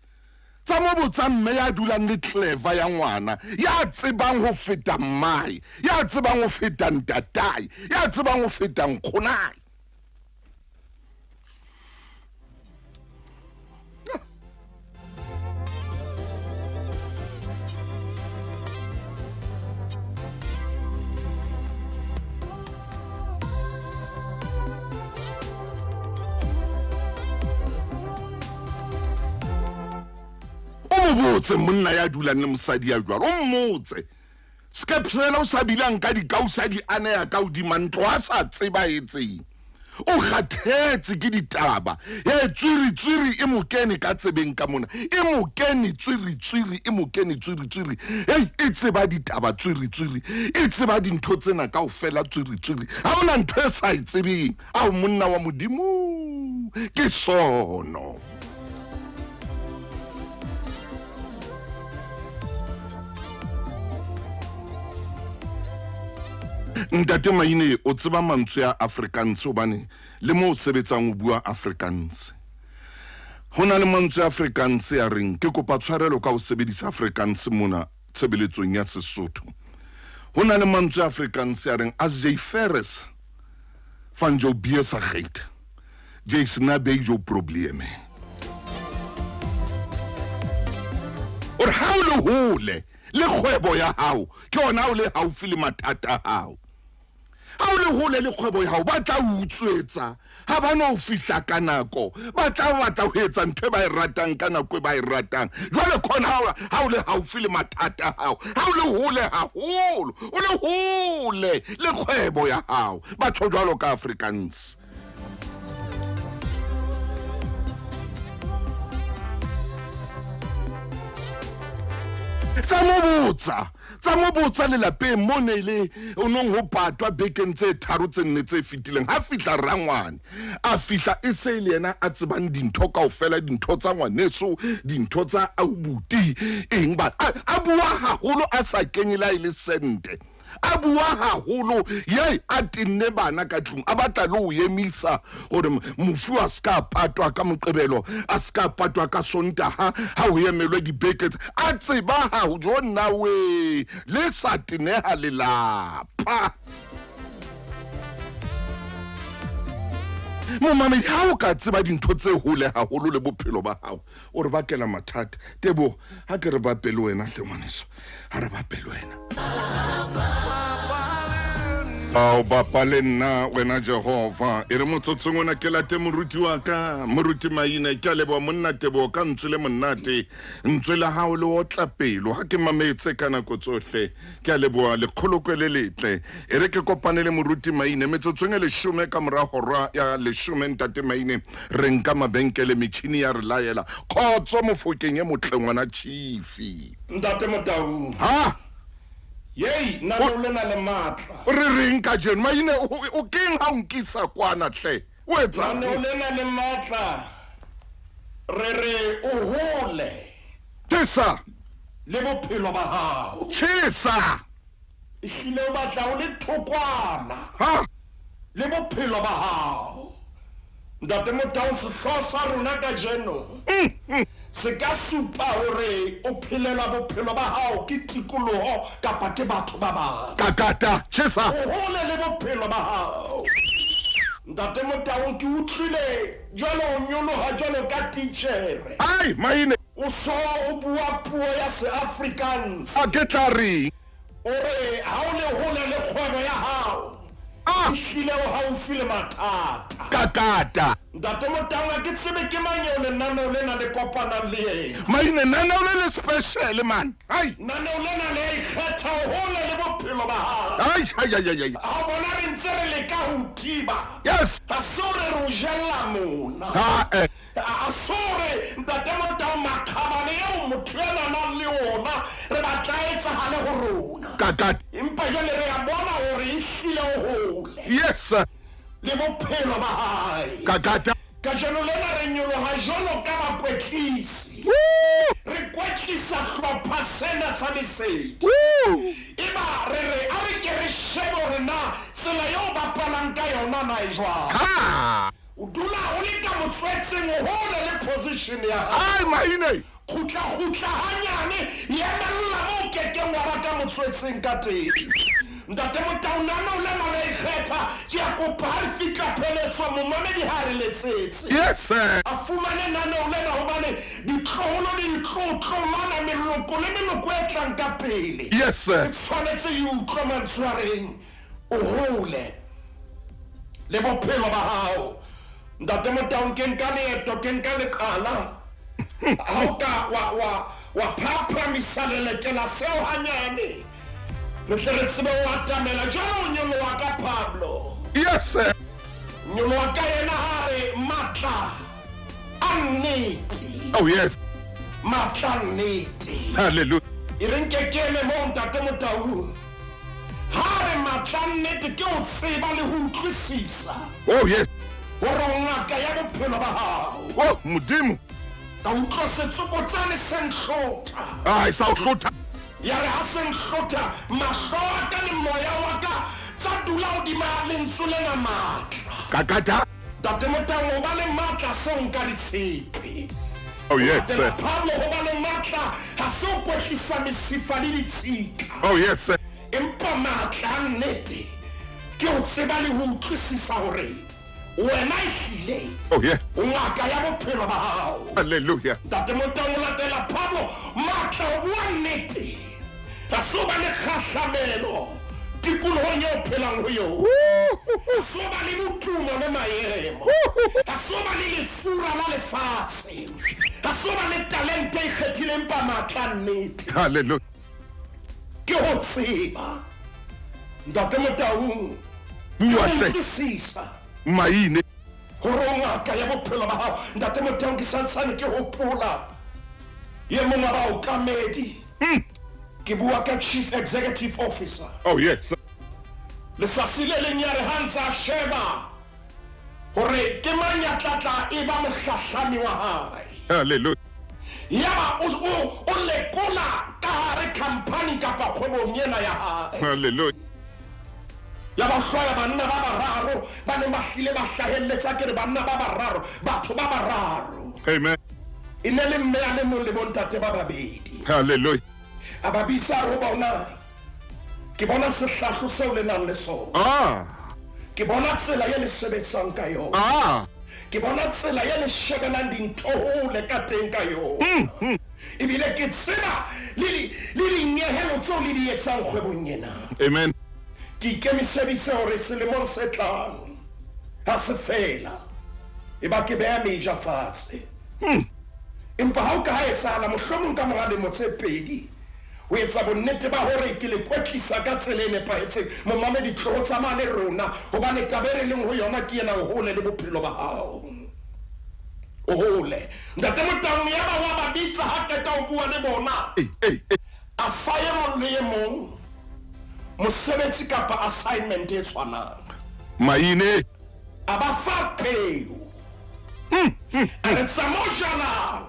Tsa mo botsa mme ya dulang le clever ya ngwana ya tsebang ho feta mmae ya tsebang ho feta ntatae ya tsebang ho feta nkgonae. O mo botse monna ya dulang le mosadi ya jwalo, o mmotse. Skepsela o sa bile a nka dikausi a di aneha ka hodima ntlo a sa tseba etseng. O kgathetse ke ditaba. He tswiri tswiri e mo kene ka tsebeng ka mona. E mo kene tswiri tswiri e mo kene tswiri tswiri. Hei e tseba ditaba tswiri tswiri. E tseba dintho tsena kaofela tswiri tswiri. Ha hona ntho e sa e tsebeng. Ao monna wa Modimo ke sono. Ntate Maine o tseba mantswe a Afrikaans hobane le mo o sebetsang o bua Afrikaans. Ho na le mantswe a Afrikaans a reng ke kopa tshwarelo ka ho sebedisa Afrikaans mona tshebeletsong ya Sesotho. Ho na le mantswe a Afrikaans a reng as jy ver is van jou besigheid, jy is naby jou probleme. O re ha o le hole le kgwebo ya hao, ke hona o le haufi le mathata a hao. Ha o le hole le kgwebo ya hao, ba tla o utswetsa. Ha ba no fihla ka nako, ba tla batla ho etsa ntho e ba e ratang ka nako e ba e ratang. Jwale khona ha o le haufi le mathata a hao, ha o le hole haholo, o le hole le kgwebo ya hao. Batho jwalo ka Afrikaans. Tsa mo botsa, tsa mo botsa lelapeng mo ne le o nong ho patwa bekeng tse tharo tse nne tse fetileng. Ha fihla rangwane, a fihla e se le yena a tsebang dintho kaofela, dintho tsa ngwaneso, dintho tsa aubuti, eng ba a bua haholo a sa kenye le ha e le sente. A bua haholo ye a tenne bana ka tlung, a batla le ho emisa hore mofu a ska patwa ka Moqebelo, a ska patwa ka Sontaha, ha ho emelwe dibeke tse. A tseba ha ho jo nna we le sa teneha lelapa. Momamedi, ha o ka tseba dintho tse hole haholo le bophelo ba hao, o re bakela mathata. Teboho, ha ke re bape le wena hle ngwaneso, ha re bape le wena. Ao bapa le nna wena Jehova. E re motsotsong ona ke late moruti wa ka, moruti Maine. Ke a leboha monna Teboho ka ntswe le monate. Ntswe la hao le otla pelo ha ke mametse ka nako tsohle. Ke a leboha lekgolokwe le letle. E re ke kopane le moruti Maine metsotsong e leshome ka mora hora ya leshome. Ntate Maine, re nka mabenkele, metjhini ya re laela. Khotso mofokeng e motle ngwana Chifi. Ntate Motaung. Ha? Yei, nna le na le matla. O re reng kajeno? Maine, o keng ha o nkisa kwana hle? O etsang? Nna le na le matla. Re re o hole. Tjhesa. Le bophelo ba hao. Tjhesa. Ehlile o batla o le thokwana. Ha? Le bophelo ba hao. Ntate Motaung, sehlooho sa rona kajeno se ka supa hore o phelela bophelo ba hao ke tikoloho kapa ke batho ba bang. Kakata, tjhesa. O hole le bophelo ba hao. Ntate Motaung, ke utlwile jwale o nyoloha jwalo ka titjhere. Ai, Maine. O so o bua puo ya Seafrikaans. A ke tla reng? O re ha o le hole le kgwebo ya hao. Ehlile o haufi le mathata. Kakata. Ntate Motaung ha ke tsebe ke mang eo lenaneo lena le kopanang le yena. Maine naneo le le special man. Hai. Naneo lena le a ikgetha hole le bophelo ba hao. Ai ai ai ai. Ha o bona re ntse re leka ho o thiba. Yes. Ha se hore re o jella mona. Ha eh. Ha se hore Ntate Motaung makgabane eo motho enwa a nang le ona re batla a etsahale ho rona. Kakata. Empa jwale re a bona hore ehlile o hole. Yes. Le bophelo ba hae. Kakata. Kajeno lena re nyoloha jwalo ka bakwetlisi. Re kwetlisa hlopha sena sa lesedi. Eba re re a re ke re shebe hore na tsela eo o bapalang ka yona na e jwang. Ha. O dula o le ka motswetseng hole le position ya hao. Ai maine. Kgutla-kgutla hanyane, yemella moo o kekeng wa ba ka motswetseng ka teng. Ntate Motau, nano lena la ikgetha, ke a kopa ha re fihla pheletso, momamedi ha re letsetse. Yes, sir. A fumane naneo lena hobane ditloholo le ditlotlolwana, meloko le meloko e tlang ka pele. Yes, sir. E tshwanetse e utlwe mantswe a reng, o hole le bophelo ba hao. Ntate Motaung, ke nka leeto, ke nka leqala. Ha o ka wa, wa, wa phaphamisa lelekela seo hanyane, re tle re tsebe ho atamela. Jwale o nyoloha ka Pablo. Yes, sir. Nyoloha ka yena ha re matla a nnete. Oh, yes. Matla a nnete. Hallelujah. E re nke ke eme moo, Ntate Motaung. Ha re matla a nnete ke ho tseba le ho utlwisisa. Oh, yes. Hore o ngaka ya bophelo ba hao. Oh, Modimo. Ka utlwa setsokotsane se nhlotha. Ai, sa o hlotha. Ya re ha se nhlotha, mahlo a ka le moya wa ka tsa dula hodima lentswe lena matla. Kakata. Ntate Motaung, ho ba le matla se o nka ditshepe. Oh, yes, Latela sir. Pablo, ho ba le matla ha se o kwetlisa mesifa le ditshika. Oh, yes, sir. Empa matla a nnete ke ho tseba le ho utlwisisa hore wena ehlile Oh, yeah. o ngaka ya bophelo ba hao. Hallelujah. Ntate Motaung, o latela Pablo, matla ho bua nnete ha se ho ba le kgahlamelo tikolohong eo phelang ho yona. Ha se ho ba le botumo le maemo. Ha se ho ba le lefura la lefatshe. Ha se ho ba le talente e ikgethileng, empa matla a nnete. Hallelujah. Ke ho tseba, Ntate Motaung, ke Bua ho hle. utlwisisa Maine. hore o ngaka ya bophelo ba hao. Ntate Motaung, ke santsane ke hopola ye mong wa baokamedi. Ke bua ka Chief Executive Officer. Oh, yes. Letsatsi le leng ya re ha ntse a sheba hore ke mang ya tla tla e ba mohlahlami wa hae. Hallelujah. Yaba o, o, o lekola ka hare khampani kapa kgwebong ena ya hae. Hallelujah. Ya ba hlwaya banna ba bararo ba neng ba hlile ba hlahelletse, a ke re banna ba bararo, batho ba bararo. Amen. E ne le mme a le mong le bontate ba babedi. Hallelujah. A ba bitsa a re ho bona, ke bona sehlahlo seo le nang le sona. Ah. Ke bona tsela ye le sebetsang ka yona. Ah. Ke bona tsela ye le shebelang dintho hole ka teng ka yona. Ebile ke tseba le di, le dinyehelo tseo le di etsang kgwebong ena. Amen. Ke ikemiseditse hore selemong se tlang ha se fela e ba ke beha meja fatshe. Empa ha o ka ha etsahala mohlomong ka mora lemo tse pedi ho etsa bonnete ba hore ke le kwetlisa ka tsela e nepahetseng, momamedi, tloho tsamaya le rona hobane taba e re leng ho yona ke ena, o hole le bophelo ba hao. O hole. Ntate Motaung yaba wa ba bitsa ha qeta ho bua le bona. A fa e mong le e mong mosebetsi kapa assignment e tshwanang. Maine. A ba fa peo. A re tsamao jalang.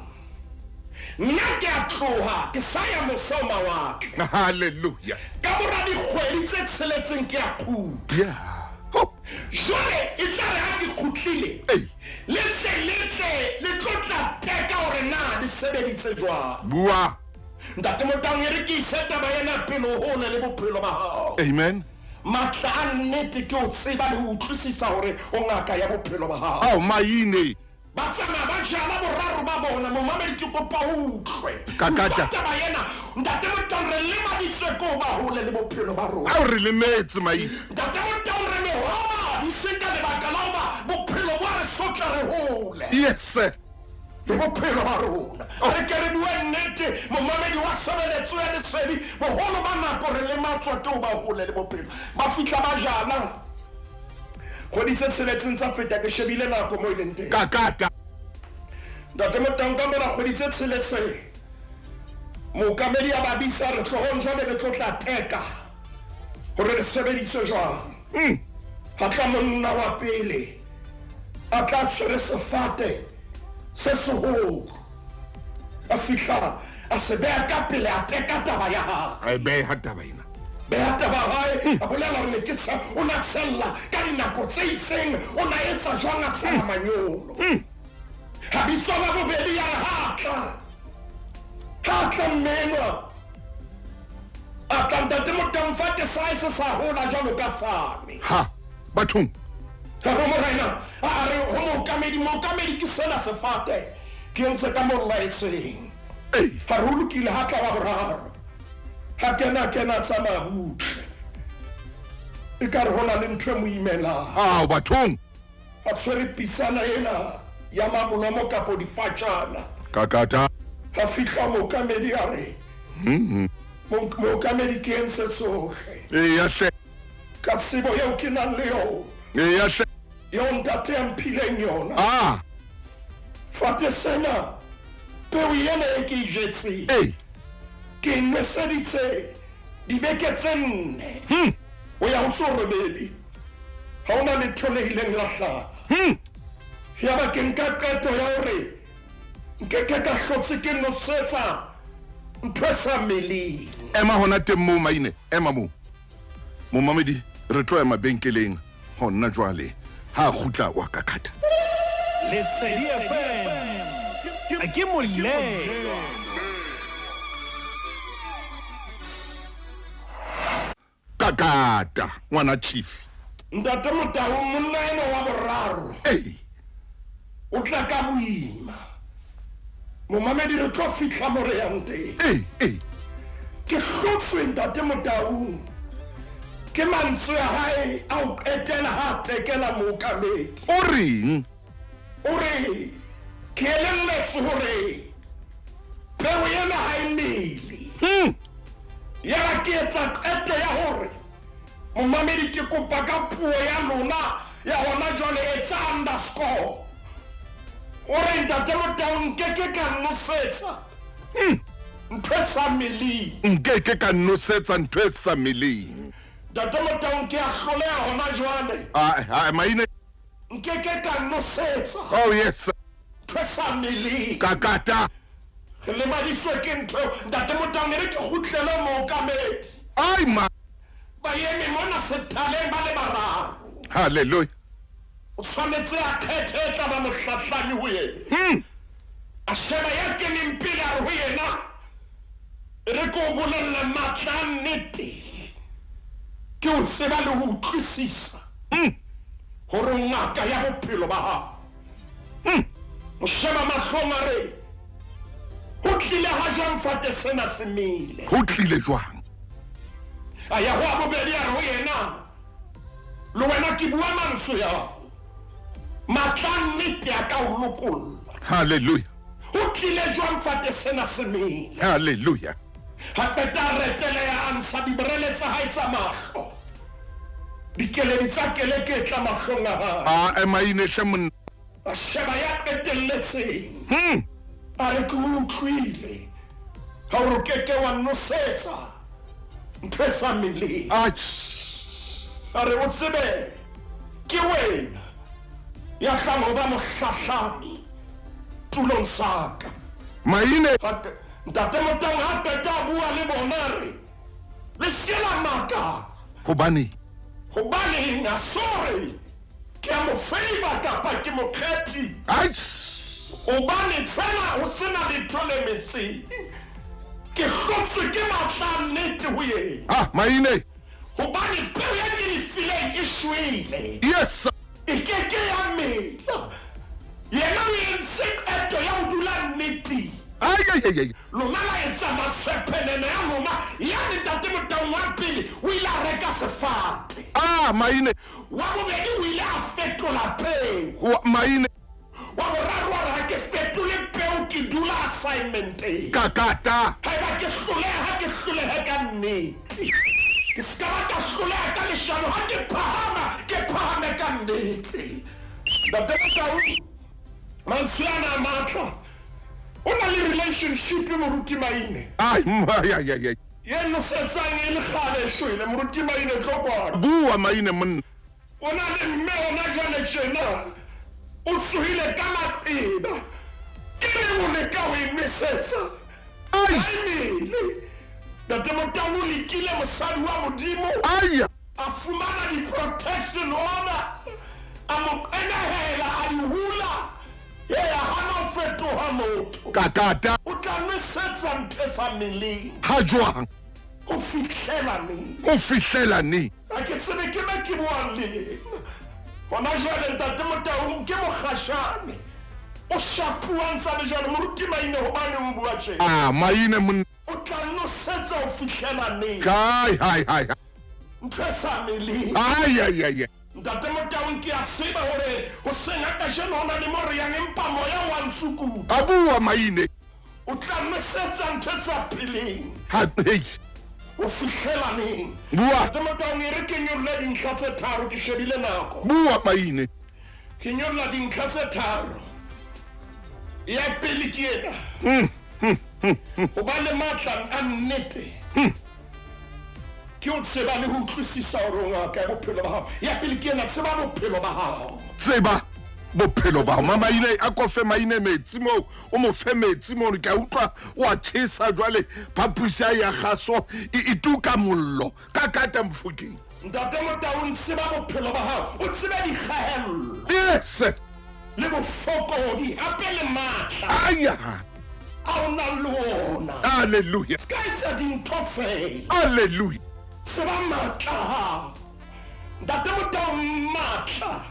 Nna ke a tloha, ke sa ya mose ho mawatle. Hallelujah. Ka mora dikgwedi tse tsheletseng ke a kgutla. Yeah. Ho. Jwale e tla re ha ke kgutlile, Ei. le tle le tle le tlo tla teka hore na le sebeditse jwang. Bua. Ntate Motaung, e re ke ise taba ena pele hole le bophelo ba hao. Amen. Matla a nnete ke ho tseba le ho utlwisisa hore o ngaka ya bophelo ba hao. Ao maine. Ba tsamaya ba jala boraro ba bona. Momamedi, ke kopa o utlwe. Kakata. Utlwa taba ena. Ntate Motaung, re lemaditswe ke ho ba hole le bophelo ba rona. Ao re lemetse maine. Ntate Motaung, re mehoba la hoba bophelo bo a re sotla re hole. Yes sir. Le bophelo ba rona. A re ke re bue nnete, momamedi wa tshebeletso ya lesedi, boholo ba nako re lematswa ke ho ba hole le bophelo. Ba fihla ba jala. Kgwedi tse tsheletseng tsa feta ke shebile nako mo e leng teng. Kakata. Ntate Motaung ka mora kgwedi tse tsheletseng mookamedi a ba bitsa re tlohong jwale le tlo tla teka hore re sebedise jwang. Ha tla monna wa pele a tla tshwere sefate se seholo a fihla a se beha ka pele a teka taba ya hae. A e beha taba ena. Beha taba hae a bolela hore ne ke tsha o na tshella ka dinako tse itseng o na etsa jwang a tshela manyolo. Ha bitswa la bobedi ya re ha tla ha tla mme enwa a tla ntate Motaung fate sa hae se sa hola jwalo ka sane. Ha bathong. Ka ho morena a a re ho mookamedi mookamedi ke sena sefate ke entse ka mo laetseng. Ei. Ha re ho lokile ha tla wa boraro. Ha kena kena tsamaya butle. Ekare ho na le ntho e mo imelang. Ao bathong. A tshwere pitsana ena ya mabolomo kapo difatjana. Kakata. Ha fihla mookamedi a re, Mookamedi ke entse tsohle. Eya hle. Ka tsebo eo ke nang le yona. Eya hle. Eo ntate a mphileng yona. Ah. Fate sena, peo ena e ke e jetseng. Ei. Ke e nweseditse dibeke tse nne. Ho ya ho tse robedi. Ha hona letho le ileng la hlaha. Yaba ke nka qeto ya hore nke ke ka hlotse ke nosetsa ntho e sa meleng. Ema hona teng moo maine, ema moo. Momamedi, re tlo ya mabenkeleng hona jwale. Ha a kgutla wa kakata. Lesedi FM ke molelwa. Kakata ngwana chief. Ntate Motau monna eno wa boraro. Ei. O tla ka boima. Momamedi re tlo fihla mo re yang teng. Ei, ei. Ke hlotswe ntate Motau. Ke mantswe a hae a ho qetela ha a tekela mookamedi. O reng? O re ke elelletswe hore peo ena ha e mele. Yaba ke etsa qeto ya hore momamedi ke kopa ka puo ya lona ya hona jwale etsa underscore. O re ntate Motau nkeke ka nosetsa ntho e sa meleng. Nkeke ka nosetsa ntho e sa meleng. Ntate Motau ke a hloleha hona jwale. Ah, maine. Nkeke ka nosetsa. Oh yes. Ntho e sa meleng. Kakata. Re lemaditswe ke ntho ntate Motau ne re ke kgutlele mookamedi. Ai ma. Ba eme mona sethaleng ba le bararo. Hallelujah. O tshwanetse a kgethe e tla ba mohlahlami ho yena. A sheba ya keneng pele a re ho yena, e re ke o bolelle matla a nnete ke o tseba le ho utlwisisa hore ngaka ya bophelo ba hao. Mo sheba mahlong a re, ho tlile ha jwang fate sena se mele? Ho tlile jwang? A ya ho a bobedi a re ho yena, le wena ke bua mantswe ao. Matla a nnete a ka o lokolla. Hallelujah. Ho tlile jwang fate sena se mele? Hallelujah. Ha qeta a reteleha a ntsha dibrele tsa hae tsa mahlo. Dikeledi tsa keleketla mahlong a hae. A ema ine hle monna. A sheba ya qetelletseng. A re ke utlwile ha o re ke ke wa nosetsa ntho e sa meleng. A re o tsebe ke wena ya tlang ho ba mohlahlami tulong sa ka. Maine. Ntate Motau ha qeta a bua le bona a re le se ke la makala. Hobane? Hobaneng a sorry ke a mo favor kapa ke mo kgethi. Hobane fela ho sena letho le metseng. Ke hlotswe ke matla a nnete ho yena. Ah, maine. Hobane peo ya ke le fileng e shwele. Yes. E ke ke ya mela. Yena o entse qeto ya ho dula nneteng. Ai, ai, ai, ai. Lona la etsa matshephenene ya lona. Yane ntate Motau wa pele o ile a reka sefate. Ah. Ah, maine. Wa bobedi o ile a fetola peo. Wa, maine. Wa boraro wa re ha ke fetole peo ke dula assignmenteng. Kakata. Haeba ke hloleha ke hlolehe ka nnete. Ke se ka ba ka hloleha ka leshano ha ke phahama ke phahame ka nnete. Ntate Motau, mantswe ana a matla. O na le relationship moruti Maine. Ai, ai, ai, ai, ai. Ye nosetsang e le kgale e shwele moruti Maine tlo kwano. Bua Maine monna. O na le mme hona jwale tjena o tsohile ka maqeba. Ke neng o leka ho e nwesetsa? Ai. Ha e mele. Ntate Motau o lekile mosadi wa Modimo. Ai. A fumana di-protection order, a mo qenehela, a di hula, ee, a hana ho fetoha motho. Kakata. O tla nwesetsa ntho e sa meleng. Ha jwang? Ho fihlela neng? Ho fihlela neng? Ha ke tsebe ke me ke buang le yena. Hona jwale Ntate Motaung ke mokgashane. O shapuwa ntsa le jwale. Moruti Maine hobaneng o bua tjena? Ah, Maine monna. O tla nosetsa ho fihlela neng? Kai, hai, hai, hai. Ntho e sa meleng. Ai, ai, ai, ai. Ntate Motaung ke a tseba hore hoseng ha kajeno ho na le mo re yang empa moya o a ntsukuta. A bua Maine. O tla nwesetsa ntho e sa pheleng. Ha, hei. Ho fihlela neng? Bua. Ntate Motaung e re ke nyolle dintlha tse tharo ke shebile nako. Bua Maine. Ke nyolla dintlha tse tharo. Ya pele ke ena. Ho ba le matla a nnete. Ke o tseba le ho utlwisisa hore o ngaka ya bophelo ba hao. Ya pele ke ena, tseba bophelo ba hao. Tseba bophelo ba hao. Mama Maine, a ko fe Maine metsi moo, o mo fe metsi mono. Ke a utlwa o a tjhesa jwale, phaposi ya ya kgaso e e tuka mollo. Ka kata Mofokeng. Ntate Motaung, tseba bophelo ba hao, o tsebe dikgahello. Yes. Le bofokodi hape le matla. Aya. A o nang le ona. Hallelujah. Se ka etsa dintho feela. Hallelujah. Tseba matla a hao. Ntate Motaung, matla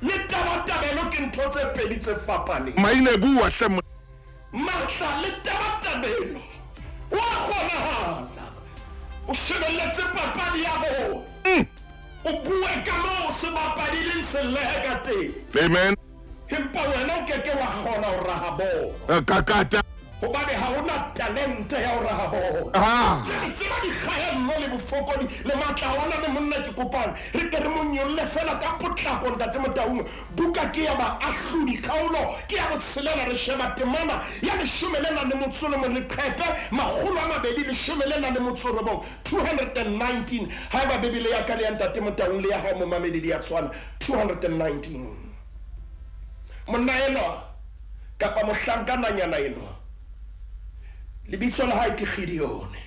le tabatabelo ke ntho tse pedi tse fapaneng. Maine bua hle monna. Matla le tabatabelo ho a kgonahala. O shebelletse papadi ya bolo. O bue ka moo sebapadi e leng selehe ka teng. Amen. Empa wena o ke ke wa kgona ho raha bolo. Kakata. Hobane ha o na talente ya ho raha bolo. Ah. Jwale tseba dikgaello le bofokodi le matla a ona le monna ke kopang re ke re mo nyolle fela ka potlako Ntate Motaung. Buka ke ya Baahlodi kgaolo ke ya botshelela re sheba temana ya leshome le nang le motso le mong leqhepe makgolo a mabedi leshome le nang le motso robong 219 haeba Bibele ya ka le ya Ntate Motaung le ya hao momamedi di a tshwana 219 Monna enwa kapa mohlankananyana enwa lebitso la hae ke Gideone.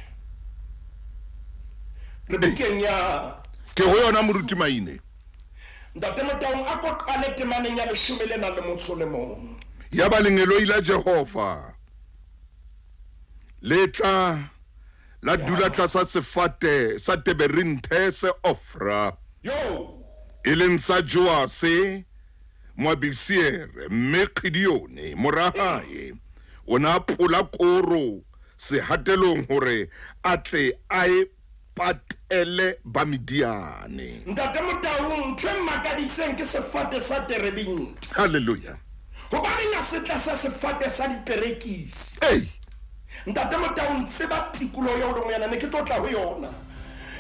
Re bukeng ya Ke ho yona Moruti Maine. Ntate Motaung a ko qale temaneng ya leshome le nang le motso le mong. Yaba lengeloi la Jehova le tla la dula tlasa sefate sa teberinthe se Ofra, Yo! e leng sa Joase Moabisiere, mme Gideone mora hae o na a pola koro sehatelong hore a tle a e patele Bamidiane. Ntate Motaung, ntho e mmakaditseng ke sefate sa terebinthe. Hallelujah. Hobaneng a se tlasa sefate sa diperekisi? Ei! Ntate Motaung, tseba tikoloho eo o leng ho yona, ne ke tlo tla ho yona.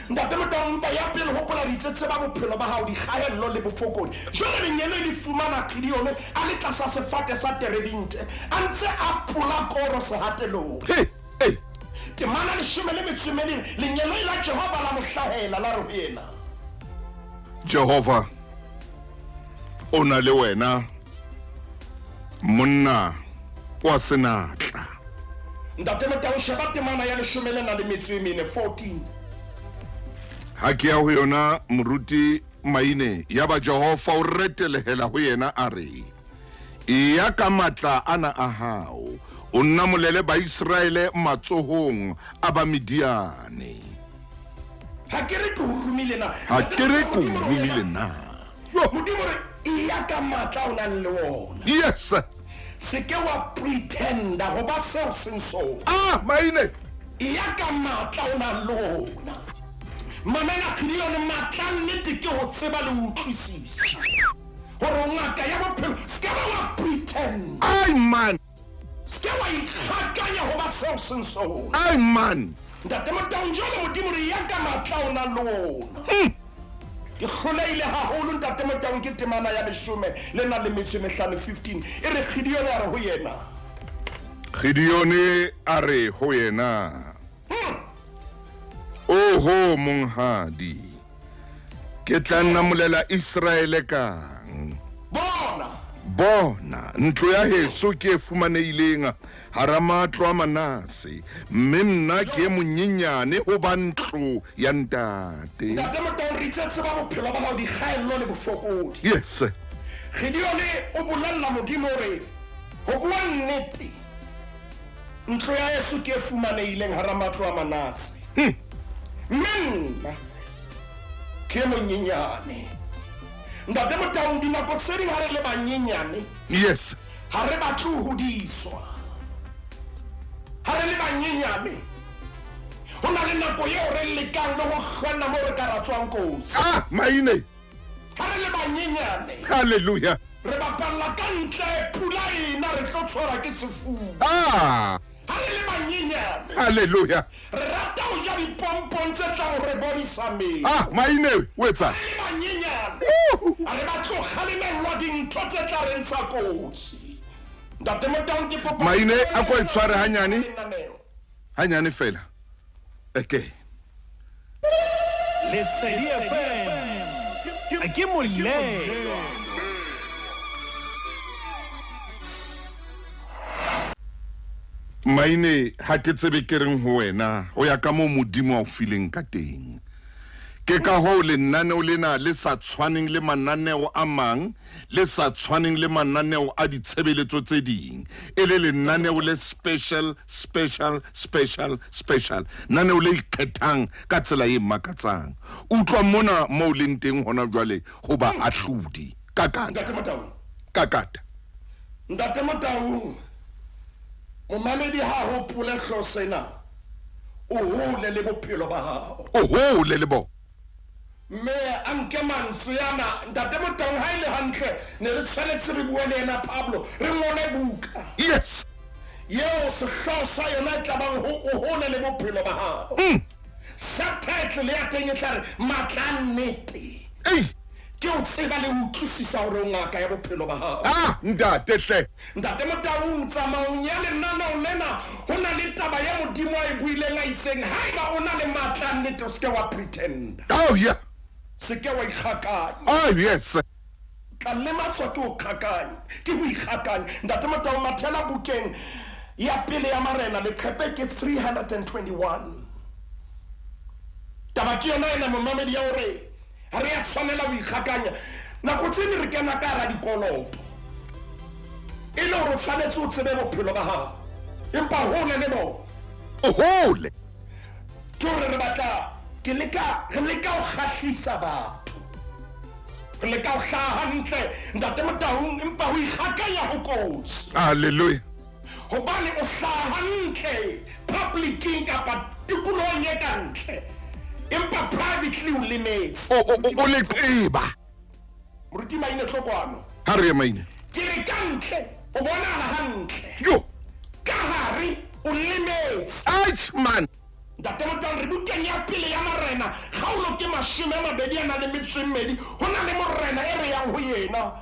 Ntate Motaung, mpa ya pele hopola re itse tseba bophelo ba hao, dikgaello le bofokodi. Jwale lengeloi le fumana Gideone a le tlasa sefate sa terebinthe, a ntse a pola koro sehatelong. He, ei! Temana leshome le metso e mene, lengeloi la Jehova la mo hlahela, la re ho yena. Jehova o na le wena, monna wa senatla. Ntate Motau, sheba temana ya leshome le nang le metso e mene, 14. Ha ke ya ho yona, Moruti Maine, yaba Jehova o retelehela ho yena a re, Eya ka matla ana a hao, o namolele Baiseraele matsohong a Bamidiane. Ha ke re ke o romile na? Ha ke re ke o romile na? Yo! Modimo re, Eya ka matla a o nang le ona. Yes! Se ke wa pretenda ho ba seo seng sona. Ah, maine! Eya ka matla o nang le ona. Mamela Gideone, matla a nnete ke ho tseba le ho utlwisisa gore o ngaka ya bophelo. Se ke ba wa pretend. Ai man. Se ke wa ikgakanya go ba seo seng sona. Ai man. Ntate Motaung, jwale Modimo re ya ka matla o na le ona. Ke hloleile haholo Ntate Motaung ke temana ya leshome le nang le metso e mehlano 15 e re Gideone a re ho yena. Gideone a re ho yena. Oho monghadi, ke tla namolela Iseraele kang? Bona! Bona, ntlo ya heso ke e fumanehileng hara matlo a Manase, mme nna ke e monyenyane ho ba ntlo ya ntate. Ntate Motaung, re itse tseba bophelo ba hao, dikgaello le bofokodi. Yes. Gideone o bolella Modimo hore ho bua nnete, Ntlo ya heso ke e fumanehileng hara matlo a Manase. Mme nna ke e monyenyane. Ntate Motaung, dinako tse ding ha re le banyenyane, Yes. ha re batle ho hodiswa. Ha re le banyenyane, ho na le nako eo re lekang le ho hlwella moo re ka ra tswang kotsi. Ah, maine. Ha re le banyenyane. Hallelujah. Re bapalla ka ntle, pula e na, re tlo tshwarwa ke sefuba. Ah. Ha re le banyenyane. Hallelujah. Re rata ho ja dipompong tse tlang ho re bodisa mmele. Ah, maine o etsang? Ha re le banyenyane. Ha re batle ho kgalemellwa dintho tse tla re ntsha kotsi. Ntate Motaung, ke kopa Maine, a ko e tshware hanyane. Hanyane fela. Okay. Lesedi FM ke molelwa. Maine, ha ke tsebe ke reng ho wena ho ya ka moo Modimo a o fileng ka teng. Ke ka hoo lenaneo lena le sa tshwaneng le mananeo a mang, le sa tshwaneng le mananeo a ditshebeletso tse ding, e le lenaneo le special, special, special, special, naneo le ikgethang ka tsela e makatsang. Utlwa mona moo leng teng hona jwale ho baahlodi. Kakata. Ntate Motaung. Kakata. Ntate Motaung, momamedi ha hopole hlo sena. O hole le bophelo ba hao. O hole le bona. Mme a nke mantswe ana, Ntate Motaung, ha e le hantle ne re tshwanetse re bue le yena Pablo, re ngole buka. Yes. Yeo sehlooho sa yona e tla bang ho O hole le bophelo ba hao. Subtitle ya teng e tla re Matla a nnete. Ei. Ke o tseba le ho utlwisisa hore o ngaka ya bophelo ba hao. Ah, ntate hle. Ntate Motaung, tsamaong ya lenaneo lena ho na le taba ye Modimo a e buileng a itseng haeba o na le matla a nnete o se ke wa pretenda. Oh yeah. Se ke wa ikgakanya. Oh yes. Tla lematswa ke ho kgakanya, ke ho ikgakanya. Ntate Motaung, mathela bukeng ya pele ya Marena leqhepe ke 321. Taba ke yona ena momamedi ya hore Ha re a tshwanela ho ikgakanya. Nako tse ding re kena ka hara dikoloto e le hore o tshwanetse o tsebe bophelo ba hao, empa hole le bona. O hole. Ke hore re batla, ke leka, re leka ho kgahlisa batho. Re leka ho hlaha hantle, Ntate Motaung, empa ho ikgakanya ho kotsi. Hallelujah. Hobane o hlaha hantle public-ing kapa tikolohong e ka ntle, empa privately o lemetse. O, o, o, o leqeba. Moruti Maine, tlo kwano. Ha re ye Maine. Ke re ka ntle o bonahala hantle. Yo. Ka hare o lemetse. Aitjh man. Ntate Motaung, re bukeng ya pele ya Marena, kgaolo ke 21 a nang le metso e mmedi. Ho na le morena e re yang ho yena,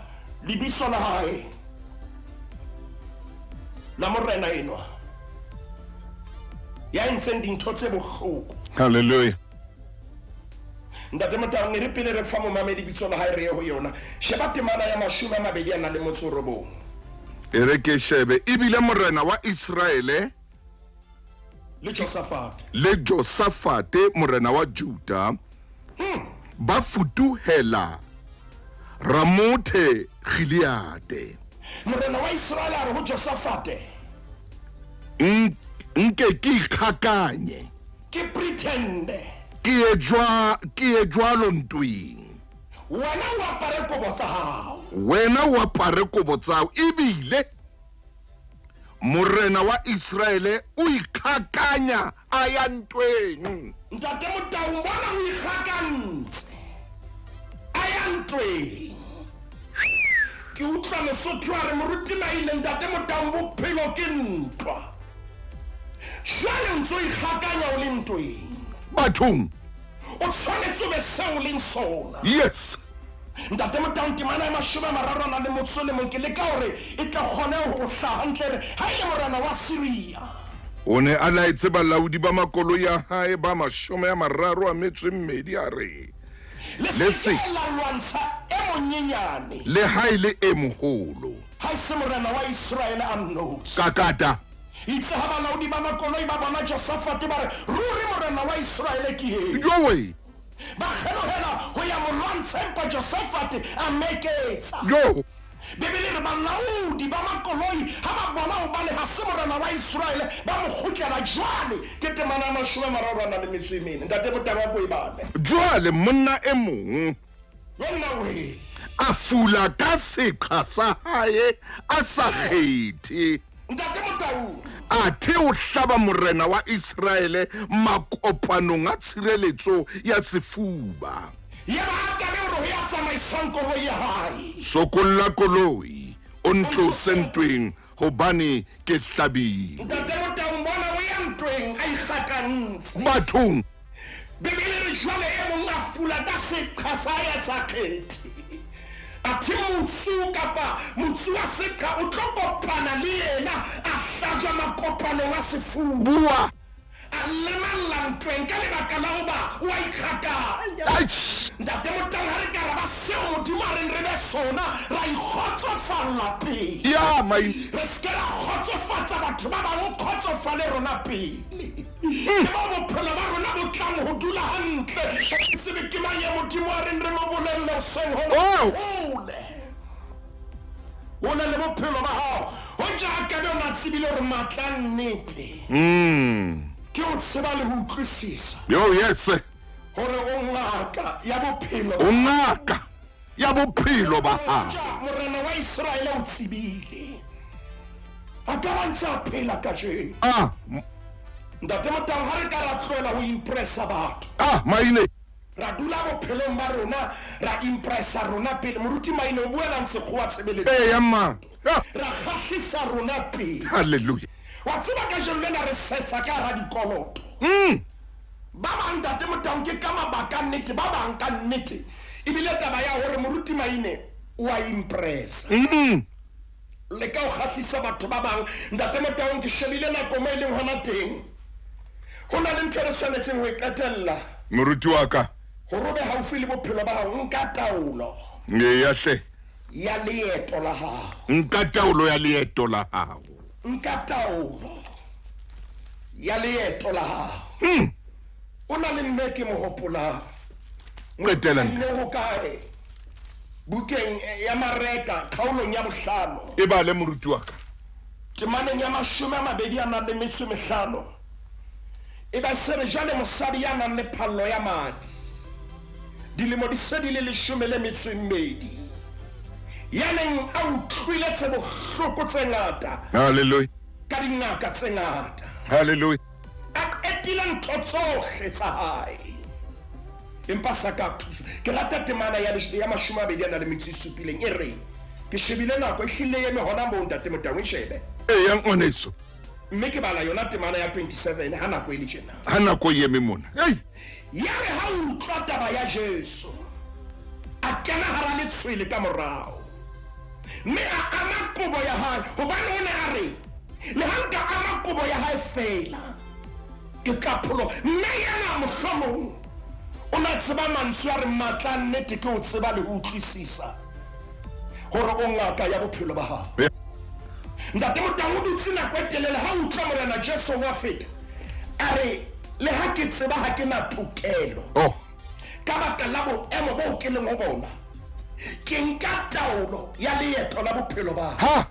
lebitso la hae la morena enwa ya entseng dintho tse bohloko. Hallelujah. Ntate Motaung, e re pele re fa momamedi bitso la hae re ye ho yona. Sheba temana ya 20 a nang le motso o robong. E re ke shebe. Ebile morena wa Iseraele le Josafate, le Josafate morena wa Juda ba futuhela Ramothe Gileade. Morena wa Iseraele a re ho Josafate, Nke ke ikgakanye, ke pretende, ke ye jwa, ke ye jwalo ntweng. Wena o apare kobo tsa hao. Wena o apare kobo tsa hao, ebile Morena wa Iseraele o ikgakanya a ya ntweng. Ntate Motaung bona o ikgakantse a ya ntweng. Ke utlwa Mosotho a re moruti Maine ntate Motaung bophelo ke ntwa. Jwale o ntso ikgakanya o le ntweng. Bathong. O tshwanetse o be seo o leng sona. Yes. Ntate Motaung temana ya mashome a mararo a nang le motso le mong ke leka hore e tle kgone ho hlaha hantle re ha e le morena wa Syria. O ne a laetse balaodi ba makoloi a hae ba 32 a re, Le se ke la lwantsha e monyenyane. Le ha e le e moholo. Ha e se morena wa Iseraele a nnotshi. Kakata. Itse ha balaodi ba makoloi ba bona Josafate ba re, Ruri morena wa Iseraele ke eo. Jowe! Ba kgelohela ho ya mo lwantsha, empa Josafate a meketsa. Jo! Bibele e re balaodi ba makoloi ha ba bona hobane ha se morena wa Iseraele, ba mo kgutlela. Jwale ke temana ya 34. Ntate Motaba a ko e bale. Jwale monna e mong Monna wee! a fula ka seqha sa hae a sa kgethe. Ntate Motaung. Athe o hlaba morena wa Iseraele makopanong a tshireletso ya sefuba. Yaba Akabe o re ho ya tsamaisang koloi ya hae. Sokolla koloi, o ntlose ntweng, hobane ke hlabilwe. Ntate Motaung bona o ya ntweng a ikgakantse. Bathong. Bibele e re jwale e mong a fula ka seqha sa hae a sa kgethe. Athe motsu kapa motsu wa seqha o tlo kopana le yena a hlajwa makopanong a sefuba. Bua. A lemalla ntweng ka lebaka la hoba o a ikgakanya. Eish. Ntate Motaung ha re ka ra ba seo Modimo a reng re be sona, ra ikgotsofalla pele. Ya, mai. Re se ke ra kgotsofatsa batho ba bang, o kgotsofale rona pele. Ke moo bophelo ba rona bo tlang ho dula hantle. Ha ke tsebe ke mang ya Modimo a reng re mo bolelle hoseng hona. Oh. Hole. Hole le bophelo ba hao. Hoja a ka be o na tsebile hore matla a nnete. Ke ho tseba le ho utlwisisa. Yo, yes. Hore o ngaka ya bophelo. O ngaka ya bophelo ba hao. Hoja morena wa Iseraele o tsebile. A ka ba ntse a phela kajeno. Ah. Ntate Motaung, ha re ka ra tlohela ho impressa batho. Ah, Maine. Ra dula bophelong ba rona, ra impressa rona pele. Moruti Maine o buelang sekgowa tshebeletso. Eya, mma. Ah. Ra kgahlisa rona pele. Hallelujah. Wa tseba kajeno lena re sesa ka hara dikoloto. Ba bang Ntate Motaung ke ka mabaka a nnete, ba bang ka nnete. Ebile taba ya hore Moruti Maine o a impressa. Leka ho kgahlisa batho ba bang. Ntate Motaung, ke shebile nako mo e leng hona teng. Ho na le ntho e re tshwanetseng ho e qetella. Moruti wa ka. Hore o be haufi le bophelo ba hao, nka taolo. Eya hle. Ya leeto la hao. Nka taolo ya leeto la hao. Nka taolo ya leeto la hao. O na le mme ke mo hopolang. Qetela ntle. Ho kae? Bukeng ya Mareka, kgaolong ya bohlano. E bale moruti wa ka. Temaneng ya 25. E ba se re jwale mosadi ya nang le phallo ya madi. Dilemo di se di le 12. Ya neng a utlwile tse bohloko tse ngata. Hallelujah. Ka dingaka tse ngata. Hallelujah. A qetile ntho tsohle tsa hae. Empa sa ka thuso. Ke rata temana ya 27 e re ke shebile nako e hlile eme hona moo Ntate Motaung, e shebe. Eya ngwaneso. Mme ke bala yona temana ya 27 ha nako e le tjena. Ha nako e eme mona. Ei. Ya re ha utlwa taba ya Jesu, a kena hara letshwele ka morao. Mme a ama kobo ya hae, hobane o ne a re, le ha nka ama kobo ya hae feela, ke tla pholoha. Mme yena mohlomong o na tseba mantswe a re matla a nnete ke o tseba le ho utlwisisa hore o ngaka ya bophelo ba hao. Ntate Motaung o dutse nako e telele ha utlwa Morena Jesu wa feta. A re le ha ke tseba ha ke na tokelo. Oh. Ka baka la boemo bo ke leng ho bona. Ke nka taolo ya leeto la bophelo ba. Ha.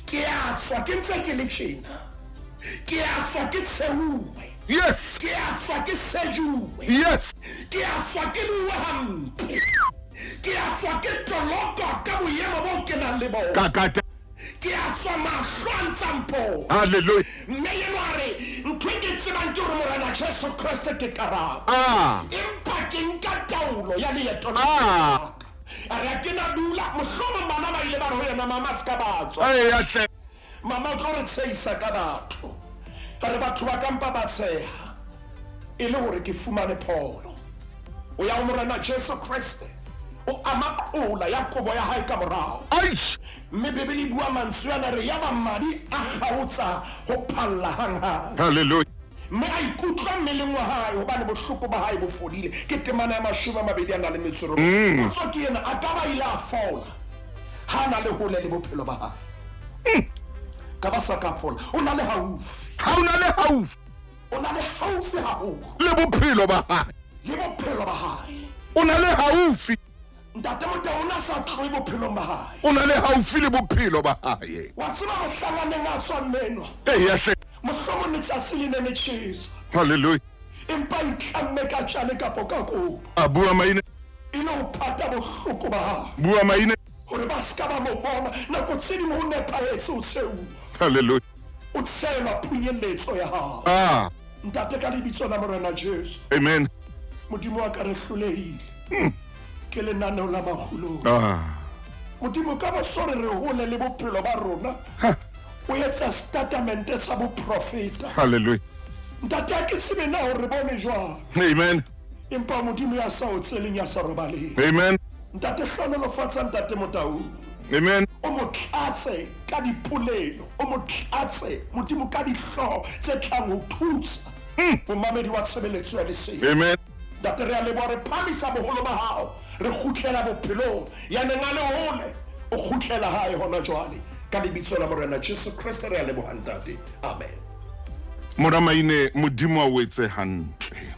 Ke a tswa ke ntse ke le tjena. Ke a tswa ke tsheuwe. Yes. Ke a tswa ke sejuwe. Yes. Ke a tswa ke bua hampe. Ke a tswa ke tolokwa ka boemo bo ke nang le bona. Kakata. Ke Ke a tswa mahlo a ntsa mpona. Halleluja. Mme enwa a re, Ntho e ke tsebang ke hore Morena Jesu Kreste ke karabo. Ah. Empa ke nka taolo ya leeto la Ah. ka. A re, Ha ke na dula. Mohlomong bana ba ile ba re ho yena, Mama, se ka ba tswa. Eya hle. Mama o tlo re tshehisa ka batho. A re, Batho ba ka mpa ba tsheha e le hore ke fumane pholo. O ya ho Morena Jesu Kreste, o ama qola ya kobo ya hae ka morao. Eish! Mme Bibele e bua mantswe ana, re, Yaba madi a kgaotsa ho phalla hanghang. Hallelujah. Mme a ikutlwa mmeleng wa hae hobane bohloko ba hae bo fodile. Ke temana ya 28. Potso ke ena, a ka ba ile a fola ha a na le hole le bophelo ba hae? Ka ba sa ka fola. O na le haufi. Ha o na le haufi. O na le haufi haholo. Le bophelo ba hae. Le bophelo ba hae. O na le haufi. Ntate Motau o na sa tlohe bophelong ba hae. O na le haufi le bophelo ba hae. Wa tseba mohlang a neng a tswa mme enwa. Eya hle. Mohlomong letsatsi le ne le tjhesa. Hallelujah. Empa a itlamme ka tjale kapo ka kobo. A bua maina. E le ho pata bohloko ba hae. Bua maina. Hore ba se ka ba mo bona. Nako tse ding ho nepahetse ho tsheuwa. Hallelujah. O tshelwa phunyeletso ya hao. Ah. Ntate, ka lebitso la Morena Jesu. Amen. Modimo wa ka, re hlolehile. Ke lenaneo la makgulong. Ah. Modimo, ka boso re re hole le bophelo ba rona. O etsa statement sa boprofeta. Hallelujah. Ntate, ha ke tsebe na hore re bone jwang. Amen. Empa Modimo ya sa otseleng, ya sa robaleng. Amen. Ntate, hlohonolofatsa Ntate Motaung. Amen. O mo tlatse ka dipolelo, o mo tlatse Modimo ka dihlooho tse tlang ho thusa momamedi wa tshebeletso ya lesedi. Amen. Ntate, re a leboha, re phamisa boholo ba hao, re kgutlela bophelong. Ya neng a le hole, o kgutlela hae hona jwale. Ka lebitso la Morena Jesu Kreste re a leboha, Ntate. Amen. Mora Maine, Modimo a o etse hantle.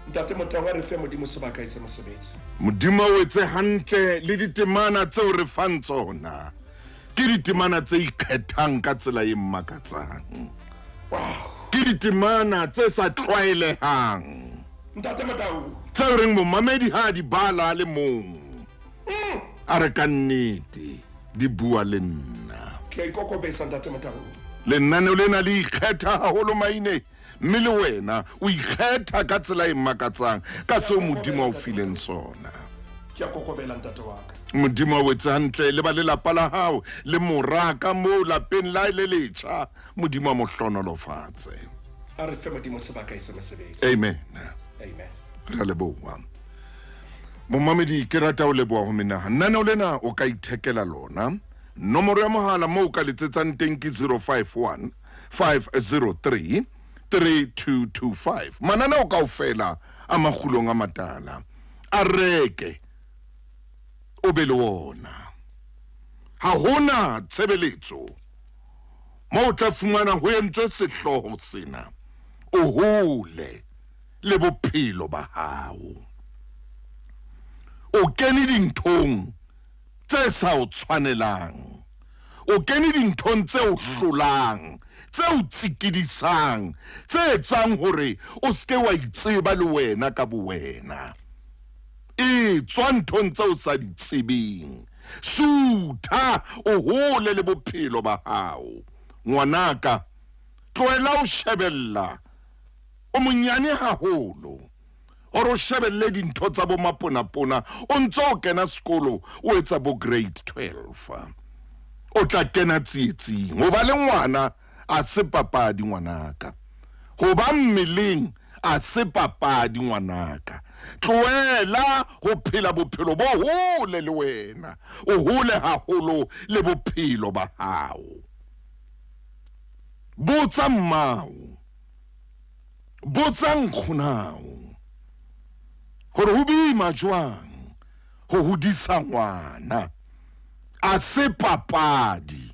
Ntate Motaung, a re fe Modimo sebaka etse mosebetsi. Modimo a o etse hantle le ditemana tseo re fang tsona ke ditemana tse ikgethang ka tsela e mmakatsang. Wow. Ke ditemana tse sa tlwaelehang. Ntate Motaung. Tseo reng momamedi ha a di bala a le mong. A re ka nnete di bua le nna. Ke a ikokobetsa, Ntate Motaung. Lenaneo lena le ikgetha haholo Maine, mme le wena o ikgetha ka tsela e mmakatsang ka seo Modimo a o fileng sona. Ke a kokobela, ntate wa ka. Modimo a o etse hantle le ba lelapa la hao le mora ka moo lapeng la le letjha. Modimo a mo hlohonolofatse. A re fe Modimo sebaka etse mosebetsi. Amen. Amen. Re a leboha. Momamedi, ke rata ho leboha ho menaha. Lenaneo lena o ka ithekela lona. Nomoro ya mohala moo o ka letsetsang teng ke 051 503 3225. Mananeo kaofela a makgulong a matala a reke o be le wona. Ha hona tshebeletso moo o tla fumana ho entswe sehlooho sena, o hole le bophelo ba hao. O kene dinthong tse sa o tshwanelang. O kene dinthong tse o hlolang, tse o tsikidisang, tse etsang hore o se ke wa itseba le wena ka bowena. E tswa nthong tse o sa di tsebeng. Sutha o hole le bophelo ba hao. Ngwanaka, tlohela ho shebella. O monyane haholo hore o shebelle dintho tsa bo maponapona o ntso o kena sekolo o etsa bo grade 12. O tla kena tsietsing. Ho ba le ngwana a se papadi ngwanaka. Ho ba mmeleng a se papadi ngwanaka. Tlohela ho phela bophelo bo hole le wena. O hole haholo le bophelo ba hao. Botsa mmao. Botsa nkgonao hore ho boima jwang ho hodisa ngwana. A se papadi.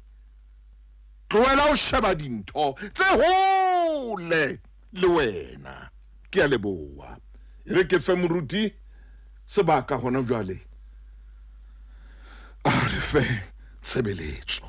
Tlohela ho sheba dintho tse hole le wena. Ke a leboha. E re ke fe moruti sebaka hona jwale. A re fe tshebeletso.